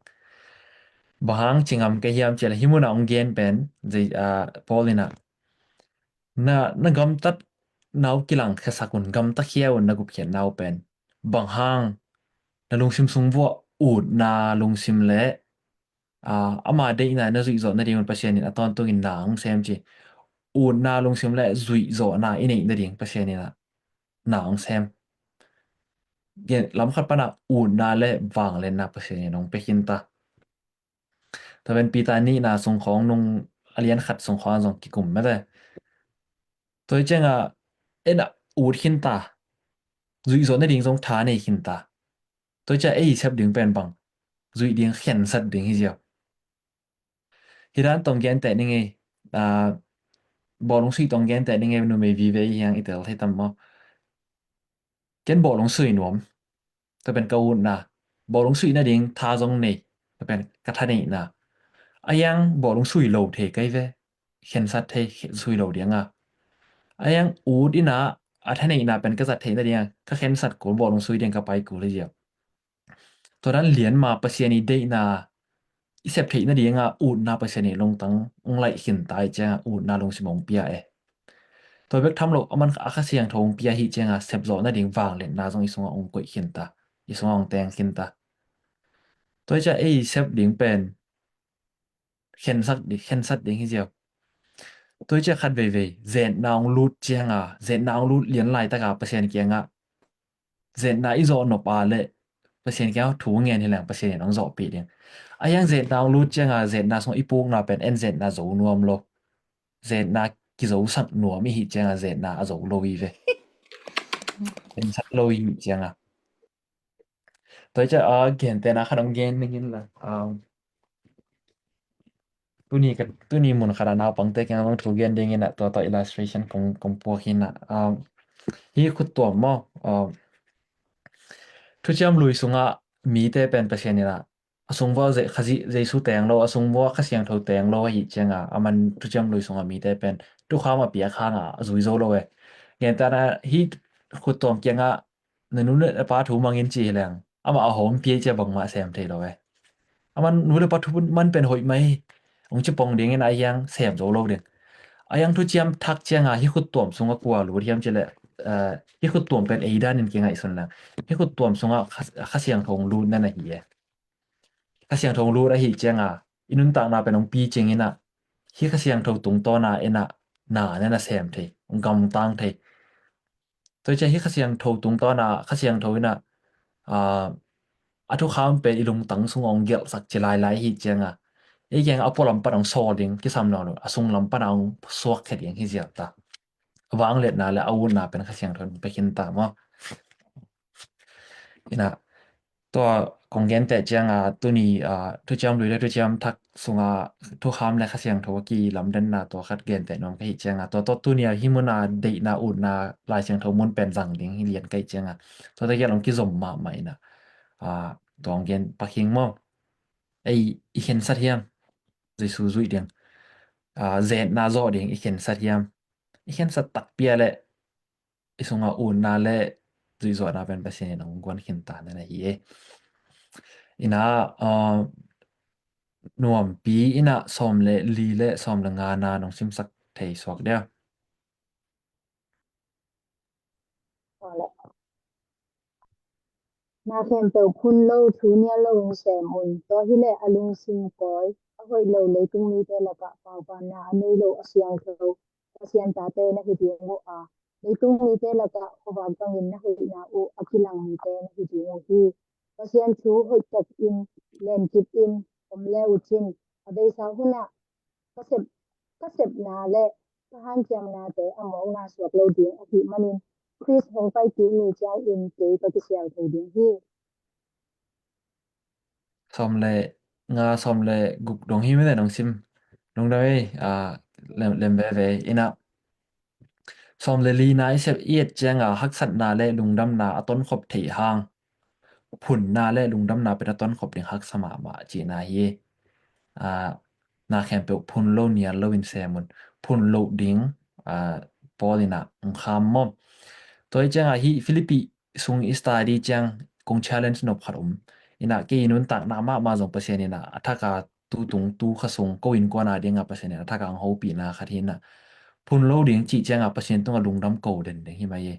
Bang hang ci ngam ka hiam ciah leh hih muna hong gen pen Paul in ah na, na gamtat nau kilang khiasak un, gamta khia un na gupkhiat nau pen bang hang na lungsim sung vuah utna lungsim le ama deihna na zuihzawh nadingun Pasian in a tawntungin na hong sem ci. Utna lungsim le zuihzawhna i neih nading Pasian in ah na hong sem. Lam khat pana utna le vangliatna Pasian in hong pia khinta. Tua pen Peter nihna sungkhawng nung a lian khat sungkhawng zong kikum mete. Tua hi cianga en ah ut khinta. Zuihzawh nading zong tha nei khinta. Tua hi cia ei sep ding pen bang zuih ding khensat ding hi ziau. Hi dan tong genteh ni ngei, bawlung suih tong genteh ni ngei numei vive hiang i tel thei tam maw? Ken bawlung sui nuam. Tua pen ka utna. Bawlung suih nading tha zong nei. Tua pen ka tha neihna. A yang bawlung sui lo thei kai ve. Khensat thei sui lo dianga. A yang ut ina a tha neihna pen ka zat theih nadinga ka khensat kul bawlung sui ding ka pai kul hi ziau. Tua dan lian ma Pasian i deihna i sep theih nadinga utna Pasian i lungtang hong laih khinta hi cianga utna lungsim hong pia e. Tua bek tham lo a man a Kha Siangtho hong pia hi cianga sepzawh nading vangliatna zong i sungah hong koih khinta, i sungah hong teng khinta. Tua hi cia ei sep ding pen khensat ding, khensat ding hi ziau. Tua hi cia khat veivei zetna hong lut cianga, zetna hong lut lian laitaka Pasian kiangah zetna i zawh nop a le Pasian kiang thu ngen hi leng Pasian in hong zawhpih ding. A yang zetna hong lut cianga zetna sung i pukna pen en zetna zo nuam lo. Zetna kizosak nuam i hi cianga zetna a zo lo i ve. Ensak lo i hi cianga. Tua hi cia a gentehna khat hong gen dingin la. Tuni ka, tuni mun khat a naupangte kiang zong thu gen dingin ah tua tawh illustration kong, kong puak hi nah. Hih khuttuam maw? Thuciam lui sungah mite pen Pasian in ah a sung vua Jesu teng lo, a sung vua Kha Siangtho teng lo ahi cianga a man thuciam lui sungah mite pen thukham a piak hanga a zui zo lo e. Gentehna hih khuttuam kiangah na nu le na pa thu mangin ci hi leng amah a hawm piai cia bangmah sem thei lo e. A man nu le pa thu man pen hoih mai hong ci pong dingin a hiang sem zo lo ding. A hiang thuciam thak cianga hih khuttuam sungah kua lut hiam ci leh hih khuttuam pen ei danin kingaihsun leng hih khuttuam sungah Kha Siangtho hong lut nan ahi e. Kha Siangtho hong lut ahi cianga i nuntakna pen hong pi cingin ah hih Kha Siangtho tungtawna in ah na nan a sem thei, hong gamtang thei. Tua hi cia hih Kha Siangtho tungtawna Kha Siangtho in ah a thukham pen i lungtang sungah hong gelhsak ci lailai ahi cianga ei kiangah a pualam pan hong sawl ding kisam nawn lo, a sunglam pana hong suakkhia ding hi ziau ta. A vangliatna le a utna pen Kha Siangtho in pia khinta maw? Ina tua kong genteh cianga tuni thuciam lui le thuciam thak sunga thukham le Kha Siangtho a kilamdanna tua khat genteh nuam ka hi cianga tua tawh tuni a hih muna deihna utna Lai Siangtho mun pen zang ding hi lian ka hi cianga tua tawh kialong kizom mahmah ina a, tuang gen pakhing maw. Ei, i khensat hiam? Jesu zuih ding. A, zetna zawh ding i khensat hiam? I khensat takpi a leh i sungah utna le zuihzawhna pen Pasian in hong guan khin ta na hi e. Ina, a, nuampi ina sawm le li le sawm le nga na nong simsak thei suak dia. Na khempeuh phun lo, thu nial lo in sem un. Tua hileh a lungsim kawi, a hoih lo leitung mite lakah paubanna a nei lo a siangtho Pasian tate na hi ding uh a, leitung mite lakah khuavak bangin na hoihna uh a kilang mite na hi ding uh hi. Pasian thu hoihtak in lenkip in om le uh cin, a beisa hunah ka sep, ka sepna le ka hanciamnate a mawkna suak lo ding ahih manin Khrist hong pai kik ni ciangin kei ka kisial thei ding hi. Sawm le nga, sawm le guk dong hi mene nong sim. Lungdam ei, a, lem, lem veve. Ina sawm le li na i sep i et cianga haksatna le lungdamna a tonkhop theih hang phunna le lungdamna pen a tonkhop ding haksa mahmah cihna hi. A, na khempeuh phun lo nial lo in sem un. Phun lo ding, a, Paul ina hong kham maw. Tua hi cianga hi Philippi sung i study ciang kong challenge nop khat um. Ina kei i nuntakna mahmah zong Pasian ina a thaka tu tung tu kha sung ko innkuan a dinga Pasian ina a thaka hong hopihna khat hi ina. Phun lo ding cih cianga Pasian tunga lungdam ko den ding hi mai e.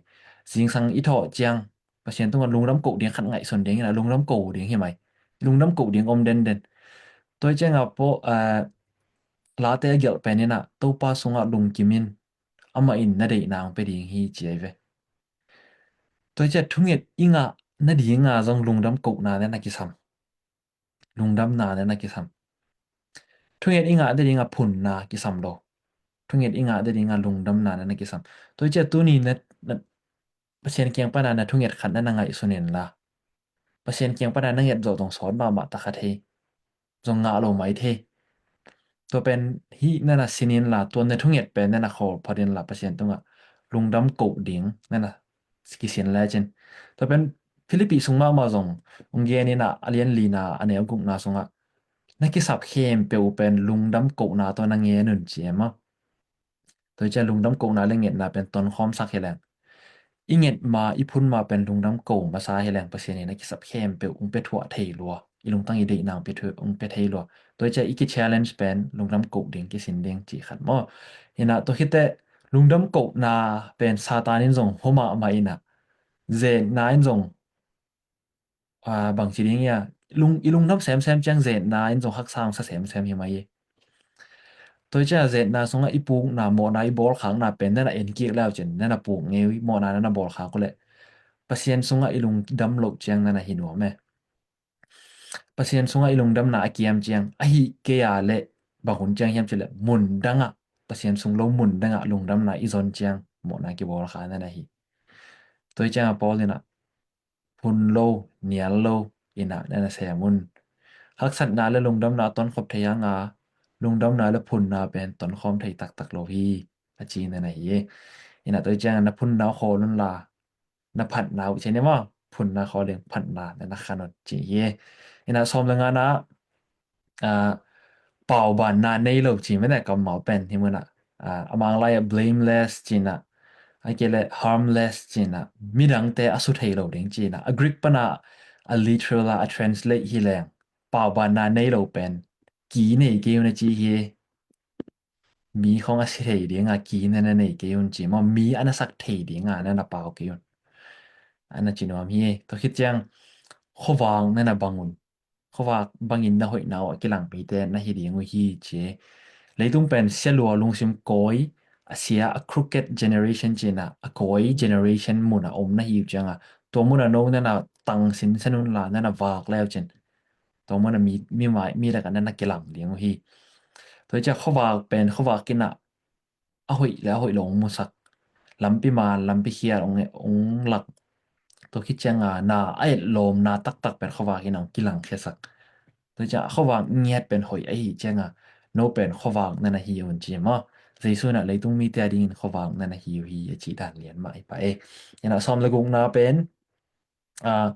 Zingsang i thawh ciang Pasian tunga lungdam ko ding khat ngaihsun ding ina lungdam ko ding hi mai. Lungdam ko ding om den den. Tua hi cianga pawh, a, Late a gelh pen ina Topa sunga lungkim in amah in na deihna hong pia ding hi ci ahi ve. Tua hi cia thunget i ngah nadinga zong lungdam kohna nen a kisam. Lungdamna nen a kisam. Thunget i ngah nadinga phunna kisam lo. Thunget i ngah nadinga lungdamna nen a kisam. Tua hi cia tuni na, na Pasian kiang pana na thunget khat na na ngaihsun inla Pasian kiang pana na nget zawh zong sawt mahmah ta kha thei. Zong ngah lo mai thei. Tua pen hih nana sin inla tua na thunget pen nana khawl phot inla Pasian tungah lungdam koh ding nana kisin lecin. Tua pen Philippi sung mahmah zong hong gen ina a lian lina a neu gukna sungah na kisap khempeuh uh pen lungdam kohna tawh na ngen un ci e maw. Tua hi cia lungdam kohna le ngetna pen tonkhawm sak hi leng. I nget ma, i phun ma pen lungdam ko masa hi leng Pasian in a kisap khempeuh ung pia thuah thei lua. I lungtang i deihna ung pia thu-, ung pia thei lua. Tua hi cia i ki challenge pen lungdam koh ding kisin ding ci khat maw. Ina tua khite lungdam kohna pen Satan in zong hua mahmah ina. Zenna in zong a, bangci ding ia, lung, i lungdam semsem ciang zetna in zong haksa hong sa semsem hi mai hi. Tua hi cia zetna sungah i pukna, mawhna, i bawlkhakna pen nana en kik leu cin, nana puk ngei, mawhna nana bawlkhak uh leh Pasian sungah i lungdam loh ciang nana hi nuam e. Pasian sungah i lungdamna a kiam ciang, ahi kei a leh bang hun ciang hiam cileh, mun dangah, Pasian sung lo mun dangah lungdamna i zon ciang, mawhna kibawlkha nana hi. Tua hi ciangah Paul inah, phun lo, nial lo, inah nana sem un. Haksatna le lungdamna tonkhop thei hanga, lungdamna le phunna pen tonkhawm thei taktak lo hi, a ci nana hi. Inah tua hi ciangah na phunna khawl unla, na phatna uh ci ni maw, phunna khawl ding phatna nana khan un ci hi. Inah sawm le ngana, a, paubanna nei lo ci mene kammal pen hi munah, a, a Mang lai ah blameless cinah, a kei le harmless cinah, midangte a su thei lo ding cinah. A Greek pana a literal a, a translate hi leng paubanna nei lo pen ki nei kei un a ci hi. Mi khong a si thei dinga ki nana nei kei un ci maw, mi ana sak thei dinga nana pau kei un. Ana ci nuam hi. Tua khit ciang khuavak nana bang un. Khuavak bangin na hoihna uh a kilang mite na hi ding uh hi ci. Leitung pen sia lua lungsim kawi, a sia, a crooked generation cina, a kawi generation muna om na hi uh cianga, tua muna no nana tang sinsen unla nana vak leu cin. Tua muna mi, mi mai, mi lakah nana kilang ding uh hi. Tua hi cia khuavak pen khuavak inah a hoih le a hoih lo hong musak. Lampi man, lampi khial hong, hong lak. Tua khit cianga na a etlawmna taktak pen khuavak inah hong kilangkhiasak. Tua hi cia a khuavak ngiat pen hoih ahi cianga no pen khuavak nana hi un ci maw. Jesu inah leitung mite a dingin khuavak nana hi uh hi a cih dan lian mah hi pah e. Inah sawm le gukna pen a,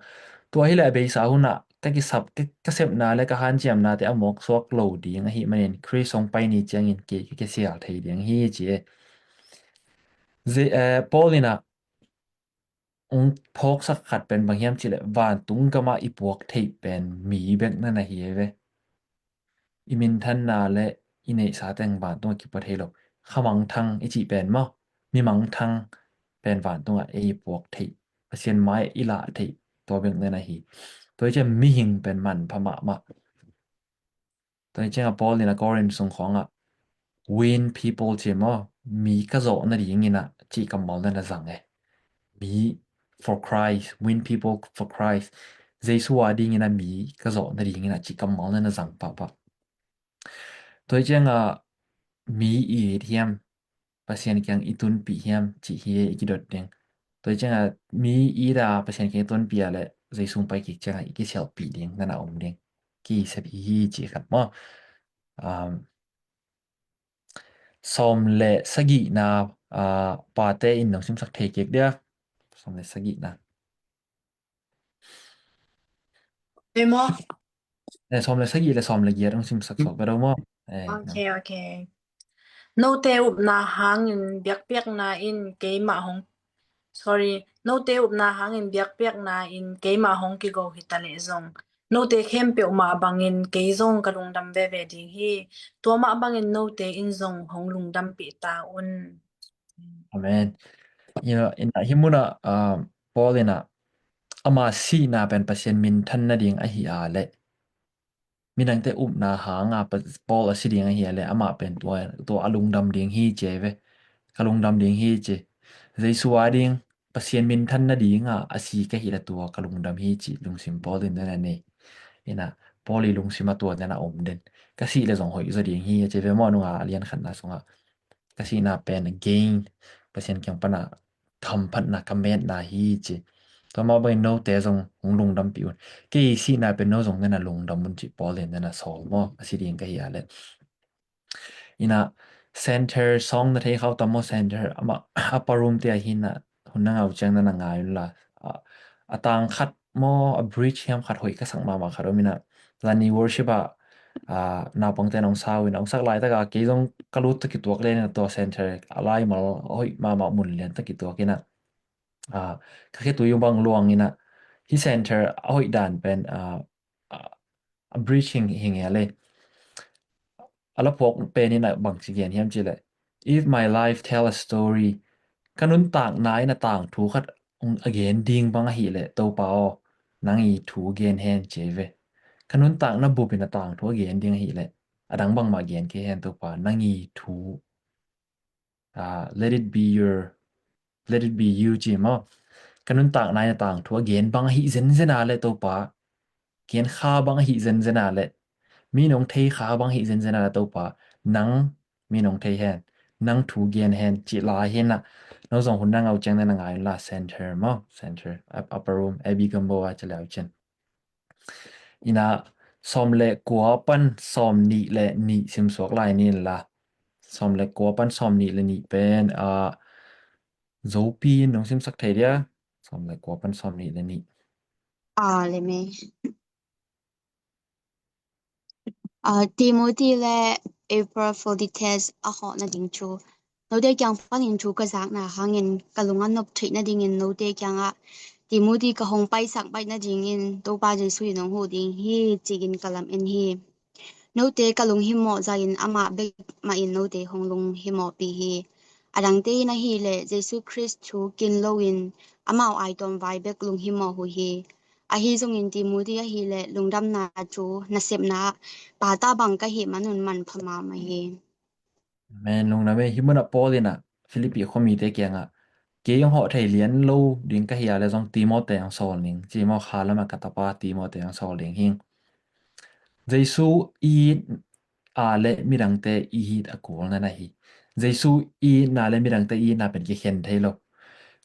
Tua hileh a beisa hunah ka kisap, ka, ka sepna le ka hanciamnate a mawksuak lo ding ahih manin Khrist hong pai ni ciangin kei ka kisial thei ding hi, ci e. Ze-, eh, Paul inah hong phawksak khat pen bang hiam cihleh vantung gamah i puak theih pen mi bek na na hi e ve. I minthanna le i neihsa teng vantungah kipua thei lo. Khamangthang i cih pen maw, mimangthang pen vantungah ei i puak theih, Pasian mai i lah theih, tua bek na na hi. Tua hi ciah mihing pen manpha mahmah. Tua hi ciangah Paul in a Corinth sung khawngah win people ci maw, mi ka zawh nadingin ah cih kammal na na zang e. Mi for Christ, win people for Christ. Jesu a dingin ah mi ka zawh nadingin ah cih kammal na na zang pahpah. Tua hi ciangah mi i it hiam, Pasian kiang i tunpih hiam cih hi i kidot ding. Tua hi ciangah mi i it a Pasian kiang i tunpih a le Jesu hong pai kik ciangah i kisialhpih ding na na om ding. Kisep hi hi cih khat maw. Um, sawm le sagihna, ah, pate in nong simsak thei kik dia. Sawm le sagihna. Ei maw? Eh, sawm le sagih le sawm le giat hong simsak suak bia do maw? Eh, ok, ok. Note upna hangin biakpiakna in keimah hong, sorry, note upna hangin biakpiakna in keimah hong kigo hi ta leh zong, note khempeuh mah bangin kei zong ka lungdam veve ding hi. Tua mah bangin note in zong hong lungdampih ta un. Amen. Ina, ina, hih munah, ah, Paul inah ama sihna pen Pasian minthan nading ahi a leh midangte upna hanga pa-, Paul a si ding ahi a leh amah pen tua, tua a lungdam ding hi ci e ve. Ka lungdam ding hi ci. Jesu a ding Pasian minthan nadinga a si ka hih leh tua ka lungdam hi ci lungsim Paul in na na nei. Ina, Paul i lungsim a tua na na om den. Ka sih leh zong hoih zaw ding hi a ci ve maw, nunga a lian khatna sungah. Ka sihna pen gain, Pasian kiang pana hamphatna, ka metna hi ci. Tua mah bangin note zong hong lungdampih un. Kei sihna pen no zong na na lungdam un ci Paul in na na sawl maw, a si ding ka hi a leh. Ina, center song na thei khau tam maw, center amah, upper room te ahi na, hun na ngah uh ciang na na ngai un la. A, a tang khat maw, a bridge hiam khat hoih ka sak mahmah khat om ina. Zani worship ah, ah, naupangte nong sau ina, hong sak laitak a kei zong ka lut tawh kituak le ina tua center a laimal hoih mahmah mun lian tawh kituak ina. Ah, ka khitui uh bang luang ina. Hih center a hoih dan pen, ah, ah, a bridge hing, hing e le. A la phuak pen ina bang ci gen hiam ci leh, if my life tell a story, ka nuntakna ina tangthu khat a gen ding bang ahi leh Topa aw, nang i thu gen hen ci e ve. Ka nuntakna bup ina tangthu a gen ding ahi leh a dang bangmah gen kei hen Topa, nang i thu, ah, let it be your, let it be you ci maw. Ka nuntakna ina tangthu a gen bang ahi zenzen a leh Topa, gen kha bang ahi zenzen a leh, mi nong thei kha bang ahi zenzen a leh Topa, nang mi nong thei hen, nang thu gen hen ci lai hi na. No zong hun na ngah uh ciang na na ngai un la, center maw, center, up-, upper room, Abbey Gamboa ci le uh cin. Ina, sawm le kua pan sawm nih le nih simsuak lai ni in la. Sawm le kua pan sawm nih le nih pen, ah, Zopi in nong simsak thei dia. Sawm le kua pan sawm nih le nih. Ah, le me. Ah, Timothy le Epaphroditus a hawh nading thu. Note kiang panin thu ka zakna hangin ka lung a nop theih nadingin note kiangah Timothy ka hong paisak baih nadingin Topa Jesu in hong huh ding hi, ci-in ka lam en hi. Note ka lunghimawh zahin amah bek mahin note hong lunghimawhpih hi. A dangte in ahih leh Jesu Khrist thu kin loin amau aitawm vai bek lunghimawh uh hi. Ahi zongin Timothy ahih leh lungdamna thu nasepna ah pata bang ka hih manun manpha mahmah hi. Amen. Lungdam e. Hih munah Paul in ah Philippi khuamite kiangah, kei hong hawh thei lian lo ding ka hi a leh zong Timothy hong sawl ning, ci maw, kha lamah ka tapa Timothy hong sawl ding hi. Jesu i it a leh midangte i it a kul na na hi. Jesu i itna leh midangte i itna pen kikhen thei lo.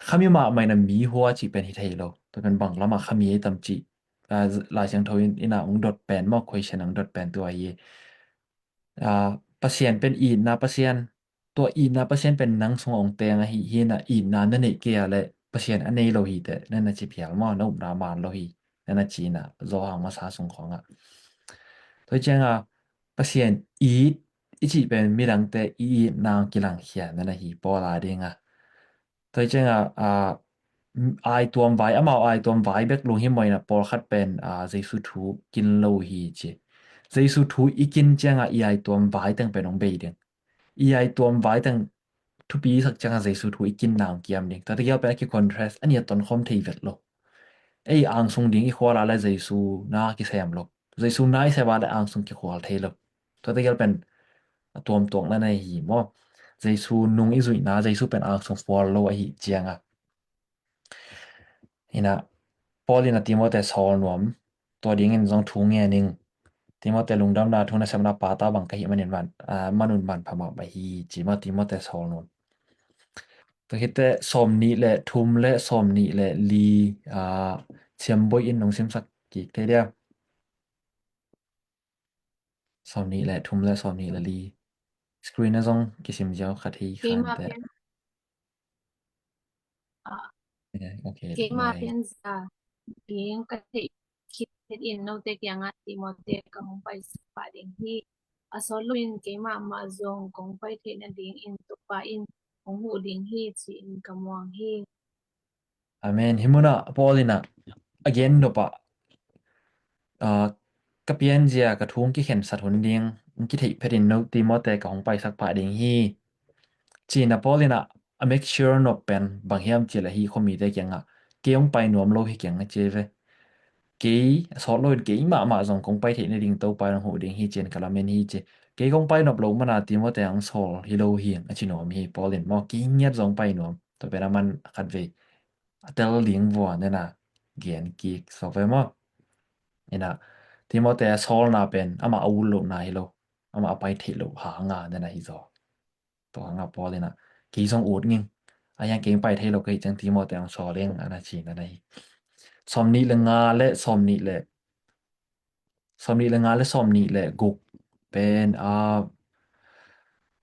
Khami mahmah in ah mi hua cih pen hi thei lo. Tua pen bang lamah khami ei tam cih, ah, Lai Siangtho in, in ah hong dot pen maw, question hong dot pen tua hi. Ah, Pasian pen itna Pasian, tua itna Pasian pen nang sungah hong teng ahi hi. In ah itna na neih kei a leh Pasian a nei lo hi teh, na na ci phial maw, na upna man lo hi. nana cina, Johan masa sung khawngah. Tua hi cianga Pasian it i cih pen midangte i itna kilangkhia nana hi Paul a dinga. Tua hi cianga a, aituam vai, amau aituam vai bek lunghimawh ina pawlkhat pen a, Jesu thu kin lo hi ci. Jesu thu i kin cianga i aituam vai teng pen hong bei ding. I aituam vai teng thupi sak cianga Jesu thu i kin nang kiam ding. Tua tegel pen a ki contrast, a nia tonkhawm thei vet lo. Ei angsung ding i khual a le Jesu na kisem lo. Jesu na i sem a le angsung kikhual thei lo. Tua tegel pen a tuamtuak nana hi maw. Jesu nung i zuihna, Jesu pen angsung khual lo ahi cianga. Ina, Paul ina Timote sawl nuam, tua dingin zong thu ngening. Timote lungdamna thu nasepna pata bang ka hi manin man, a, manun man phamah mah hi, ci maw Timote sawl nuam. Tua hite sawm nih le thum le sawm nih le li, a, ciamboi in nong simsak kik thei dia. Sawm nih le thum le sawm nih le li. Screen a zong kisim ziau khat hi khan te. Keima pian zia ding ka theih khit in note kiangah Timote ka hong paisak pah ding hi. A sawt loin keimah mah zong kong pai theih nadingin Topa in hong huh ding hi ci-in ka muang hi. Amen. Hih munah Paul inah a gen nopah, ah, ka pianzia ka thu hong kikhensat hun ding hong kitheih phetin no Timote ka hong paisak pah ding hi. Ci-in a Paul inah a make sure nop pen bang hiam cih leh hih khuamite kiangah kei hong pai nuam lo hi keng a ci ve. Kei a sawt loin kei mahmah zong kong pai theih nading Topa in hong huh ding hi ci-in ka lamen hi ci. Kei kong pai nop loh mana Timote hong sawl hi lo hi a ci nuam hi Paul in maw. Kei ngiat zong pai nuam. Tua pen a man khatvei a tel ding vua nena gen kik sawk ve maw. Inah Timote a sawlna pen amah a ut lohna hi lo, amah a pai theih loh hanga nena hi zaw. Tua hanga Paul inah kei zong ut nging. A hiang kei pai thei lo ka hih ciang Timote hong sawl ing ana ci nena hi. Sawm nih le nga le sawm nih le sawm nih le nga le sawm nih le guk pen a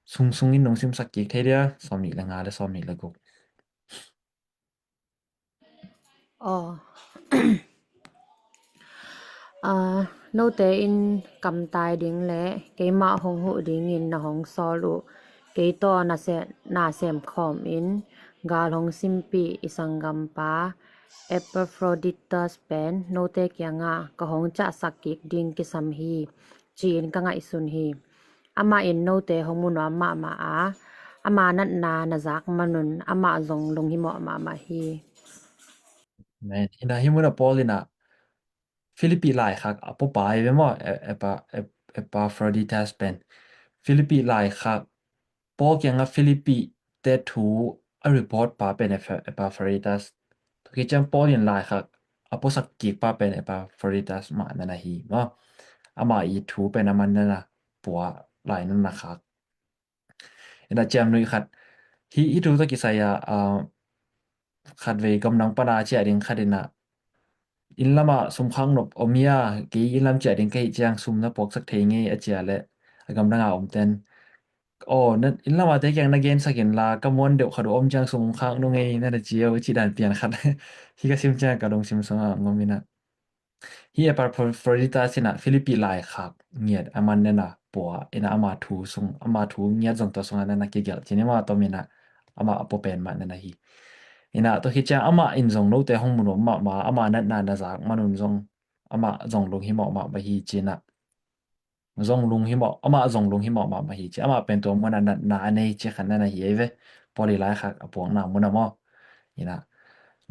sungsung in nong simsak kik thei dia, sawm nih le nga le sawm nih le guk. Aw. Ah, note in kamtai ding le keimah hong huh dingin na hong sawl uh kei tawh na se-, na sem khawm in gal hong simpih i sanggampa Epaphroditus pen note kiangah ka hong ciahsak kik ding kisam hi, ci-in ka ngaihsun hi. Amah in note hong mu nuam mahmah a, ama natna na zak manun amah zong lunghimawh mahmah hi. Amen. Inah hih munah Paul inah Philippi laikhak a puapai ve maw, E-, Epa-, Ep-, Epaphroditus pen. Philippi laikhak Paul kiangah Philippi te thu a report pa pen Epha-, Epaphroditus. Tua khit ciang Paul in laikhak a puasak kik pa pen Epaphroditus mah nana hi maw. Amah i thu pen a man nana pua lai nana khak. Inah ciamnuih khat hih, hih thu tawh kisai ah, ah, khatvei gamdang pana ciah ding khat inah inn lamah sum khak nop om hia, kei inn lam ciah ding ka hih ciang sum na puaksak thei ngei a cia leh a gamdanga omten, aw, na, inn lamate kiang na gensak inla ka muan deuh khat uh om ciang sum hong khak nung ei nana ci uh, cih dan pian khat hih ka sim ciang ka lungsim sungah ngom inah. Hih Epaphroditus inah Philippi laikhak ngiat a man nena pua inah ama thu sung, ama thu ngiat zong tua sungah nana kigelh cin, ima tom inah amah a pua pen mah nana hi. Inah tua khit ciang amah in zong note hong mu nuam mahmah, ama natna na zak manun zong amah zong lunghimawh mahmah hi ci-inah. Zong lunghimawh, amah zong lunghimawh mahmah hi ci. Amah pen tua munah natna a nei ci khat nana hi ei ve. Paul i laikhak a puakna munah maw. Inah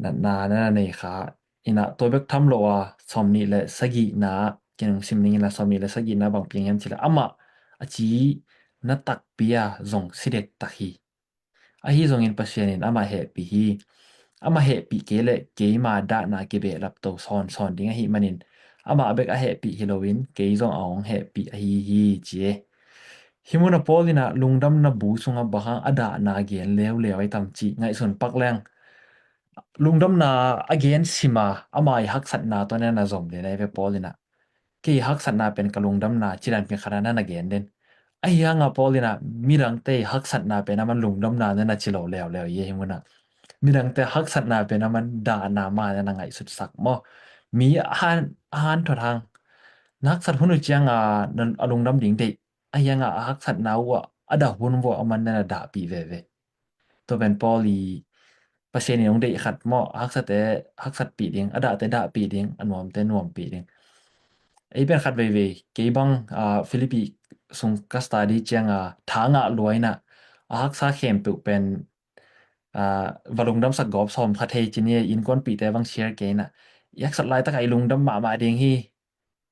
natna nana nei kha. Inah tua bek tham lo a sawm nih le sagihna, ken hong sim ning inah sawm nih le sagihna bang piang hiam cih leh amah a ci na takpi a zong si dektak hi. Ahi zongin Pasian in amah hehpih hi. Amah hehpih kei leh keima dahna kibehlap to sawnsawn ding ahih manin amah bek a hehpih hi loin kei zong a hong hehpih ahi hi ci e. Hih munah Paul inah lungdamna bu sungah bang hang a dahna gen leuleu ahi tam cih ngaihsun pak leng. Lungdamna a gen sima ama i haksatna tawh nana zom den ahi ve Paul inah. Kei haksatna pen ka lungdamna ci dan pen khat a nana gen den. Ahi hanga Paul inah midangte i haksatna pen a man lungdamna nana ci lo leuleu hi hih munah. Midangte haksatna pen a man dahna mah nana ngaihsutsak maw. Mi a han, a han thot hang. Na haksat hun uh ciang a, na, a lungdam ding deih. Ahi hang a, a haksatna uh a, a dah hun uh a man na na dahpih veve. Tua pen Paul i Pasian in hong deih khat maw, a haksate haksatpih ding, a dahte dahpih ding, a nuamte nuampih ding. Ei pen khat veivei, kei bang, ah, Philippi sung ka study ciang a, tha ngah lua in a, a haksa khempeuh pen, ah, va lungdamsak gawp sawm kha thei ci ni, innkuanpihte bang share kei in a, i haksat laitak a i lungdam mahmah ding hi.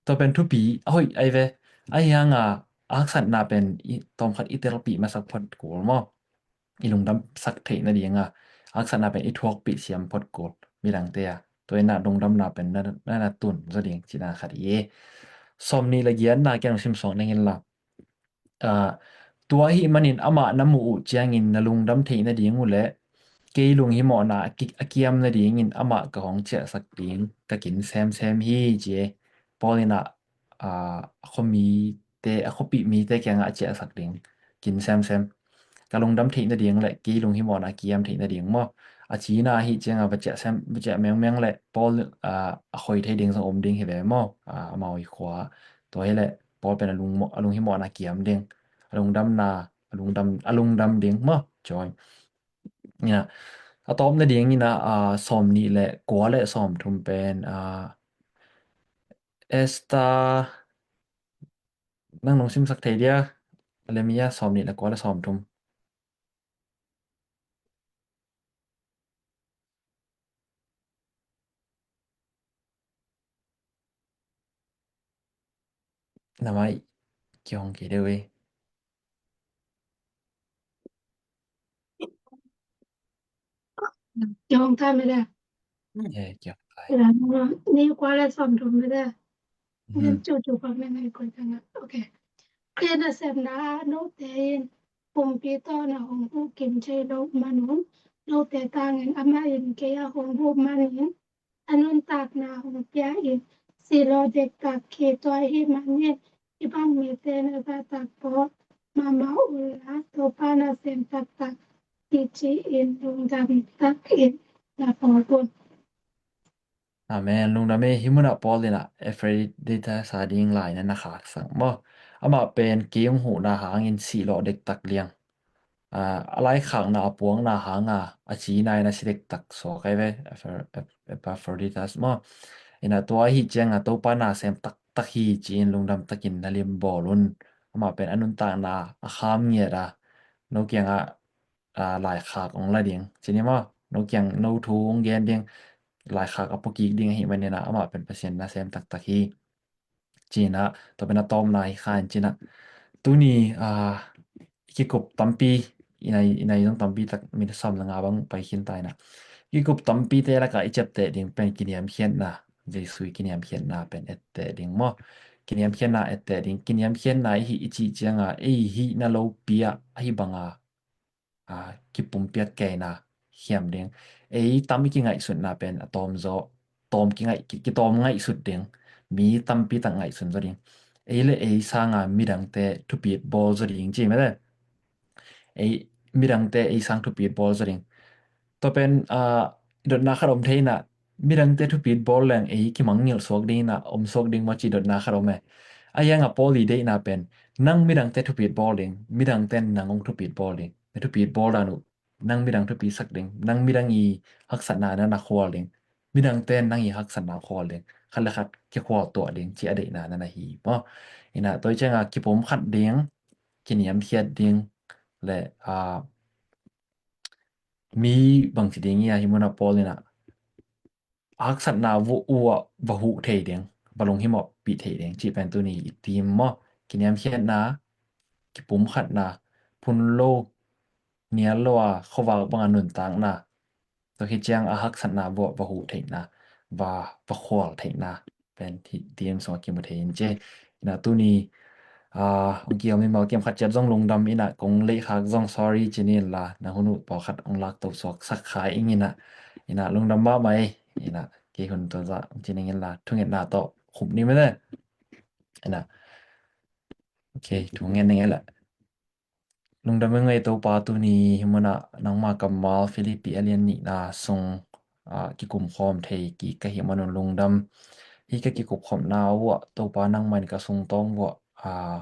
Tua pen thupi a hoih ahi ve. Ahi hang a, a haksatna pen i tawmkhat i telpih masak phot kul maw? I lungdamsak theih nading a, a haksatna pen i thuakpih siam phot kul midangte a. Tua in a lungdamna pen na, na, na tun zaw ding cihna khat hi. Sawm nih le giatna kiang sim suak ning in la. Ah, tua ahih manin amah na muh uh ciangin na lungdam theih nading uh le kei lunghimawhna a ki-, a kiam nadingin amah ka hong ciahsak ding ka kin semsem hi, ci e. Paul in a, ah, a khuamite, a khuapih mite kiangah a ciahsak ding kin semsem. Ka lungdam theih nading le kei lunghimawhna a kiam theih nading maw? A cina ahih ciangah va ciah sem, va ciah mengmeng le Paul, ah, a khoi thei ding zong om ding hi ve maw? Ah, amau i khua. Tua hi le Paul pen a lungmo-, a lunghimawhna kiam ding, a lungdamna, a lungdam, a lungdam ding maw? Joy. Ina, a tawp nading ina, ah, sawm nih le kua le sawm thum pen, ah, Esther, nang nong simsak thei dia, Lemia sawm nih le kua le sawm thum. Na mai kiong kei deuh e. Kiong ta me da. E, kiong ta. Ni kua le sawm thum me da. Nin cu cu pak ne ngai koi tanga. Ok. Khrih nasepna ah note in pumpi tawh na hong huh kim thei loh manun note tangin amah in kei a hong huh manin a nuntakna hong pia in silaw dektak hi. Tua ahih manin hih bang mite na zahtak pawl mahmah unla Topa nasem taktak hi ci-in lungdam takin na pawl un. Amen. Lungdam e. Hih munah Paul in a Epaphroditus a ding lai na na khaksak maw? Amah pen kei hong huhna hangin sihlawh dektak liang. Ah, a laikhakna a puakna hanga a cina in a si dektak suak ahi ve, Epaphr-, Ep-, Epaphroditus maw? Ina tua ahih cianga Topa nasem taktak hi ci-in lungdam takin na lim bawl un. Amah pen a nuntakna a kham ngiat a, no kiangah, ah, laikhak hong la ding. Cini maw? No kiang no thu hong gen ding. Laikhak a pukik ding ahih manin a amah pen Pasian nasem taktak hi. Cina, tua pen a tawpna hi kha in cina. Tuni, ah, kikup tampi, inai, inai zong tampi tak min sawm le nga bang pai khin ta ina. Kikup tampi te laka i ciapteh ding pen kiniamkhiatna, Jesu i kiniamkhiatna pen etteh ding maw? Kiniamkhiatna etteh ding, kiniamkhiatna i hih i cih cianga, ei hihna lopi ah, ahi banga, ah, kipumpiak keina hiam ding. Ei tam i kingaihsutna pen a tawm zaw, tawm kingaih, ki-, kitawm ngaihsut ding. Mi tampi tak ngaihsun zaw ding. Ei le ei sanga midangte thupit bawl zaw ding ci mete. Ei, midangte ei sang thupit bawl zaw ding. Tua pen, ah, dotna khat om thei ina, midangte thupit bawl leng ei kimangngilh suak ding ina, om suak ding maw ci dotna khat om e. A hianga Paul i deihna pen, nang midangte thupit bawl ding, midangte nang hong thupit bawl ding. Na thupit bawl dan uh, nang midang thupit sak ding, nang midang i haksatna na na khual ding, midangte nang i haksatna khual ding, khat le khat kikhual tuah ding, ci a deihna na na hi maw? Ina, tua i cianga kipumkhat ding, kiniamkhiat ding, le, ah, mi bangci ding ia hih munah Paul ina, haksatna uh ah va huh thei ding, va lunghimawhpih thei ding, cih pen tuni i thim maw? Kiniamkhiatna, kipumkhatna, phun lo, nial lo a, khuavak banga nuntakna. Tua hi ciang a haksatna uh ah va huh theihna, va, va khual theihna. Pen thim sungah kimu thei in ci. Ina tuni, ah, hong kiam mimal kiam khat ciat zong lungdam ina kong leihkhak zong sorry ci ni inla, na hun uh pawlkhat hong lakto suaksak kha ing ina. Ina lungdam mahmah e. Ina kei hun tua zah hong ci ning inla, thungetna tawh khup ni mete. Ina. Ok, thungen ning inla. Lungdam e ngei Topa tuni hih munah nangma kammal Philippi a lian nihna sung, aa, kikumkhawm thei kik ka hih manun lungdam. Hih ka kikupkhopna uh ah Topa nangmah in ka sungtawng uh ah, aa,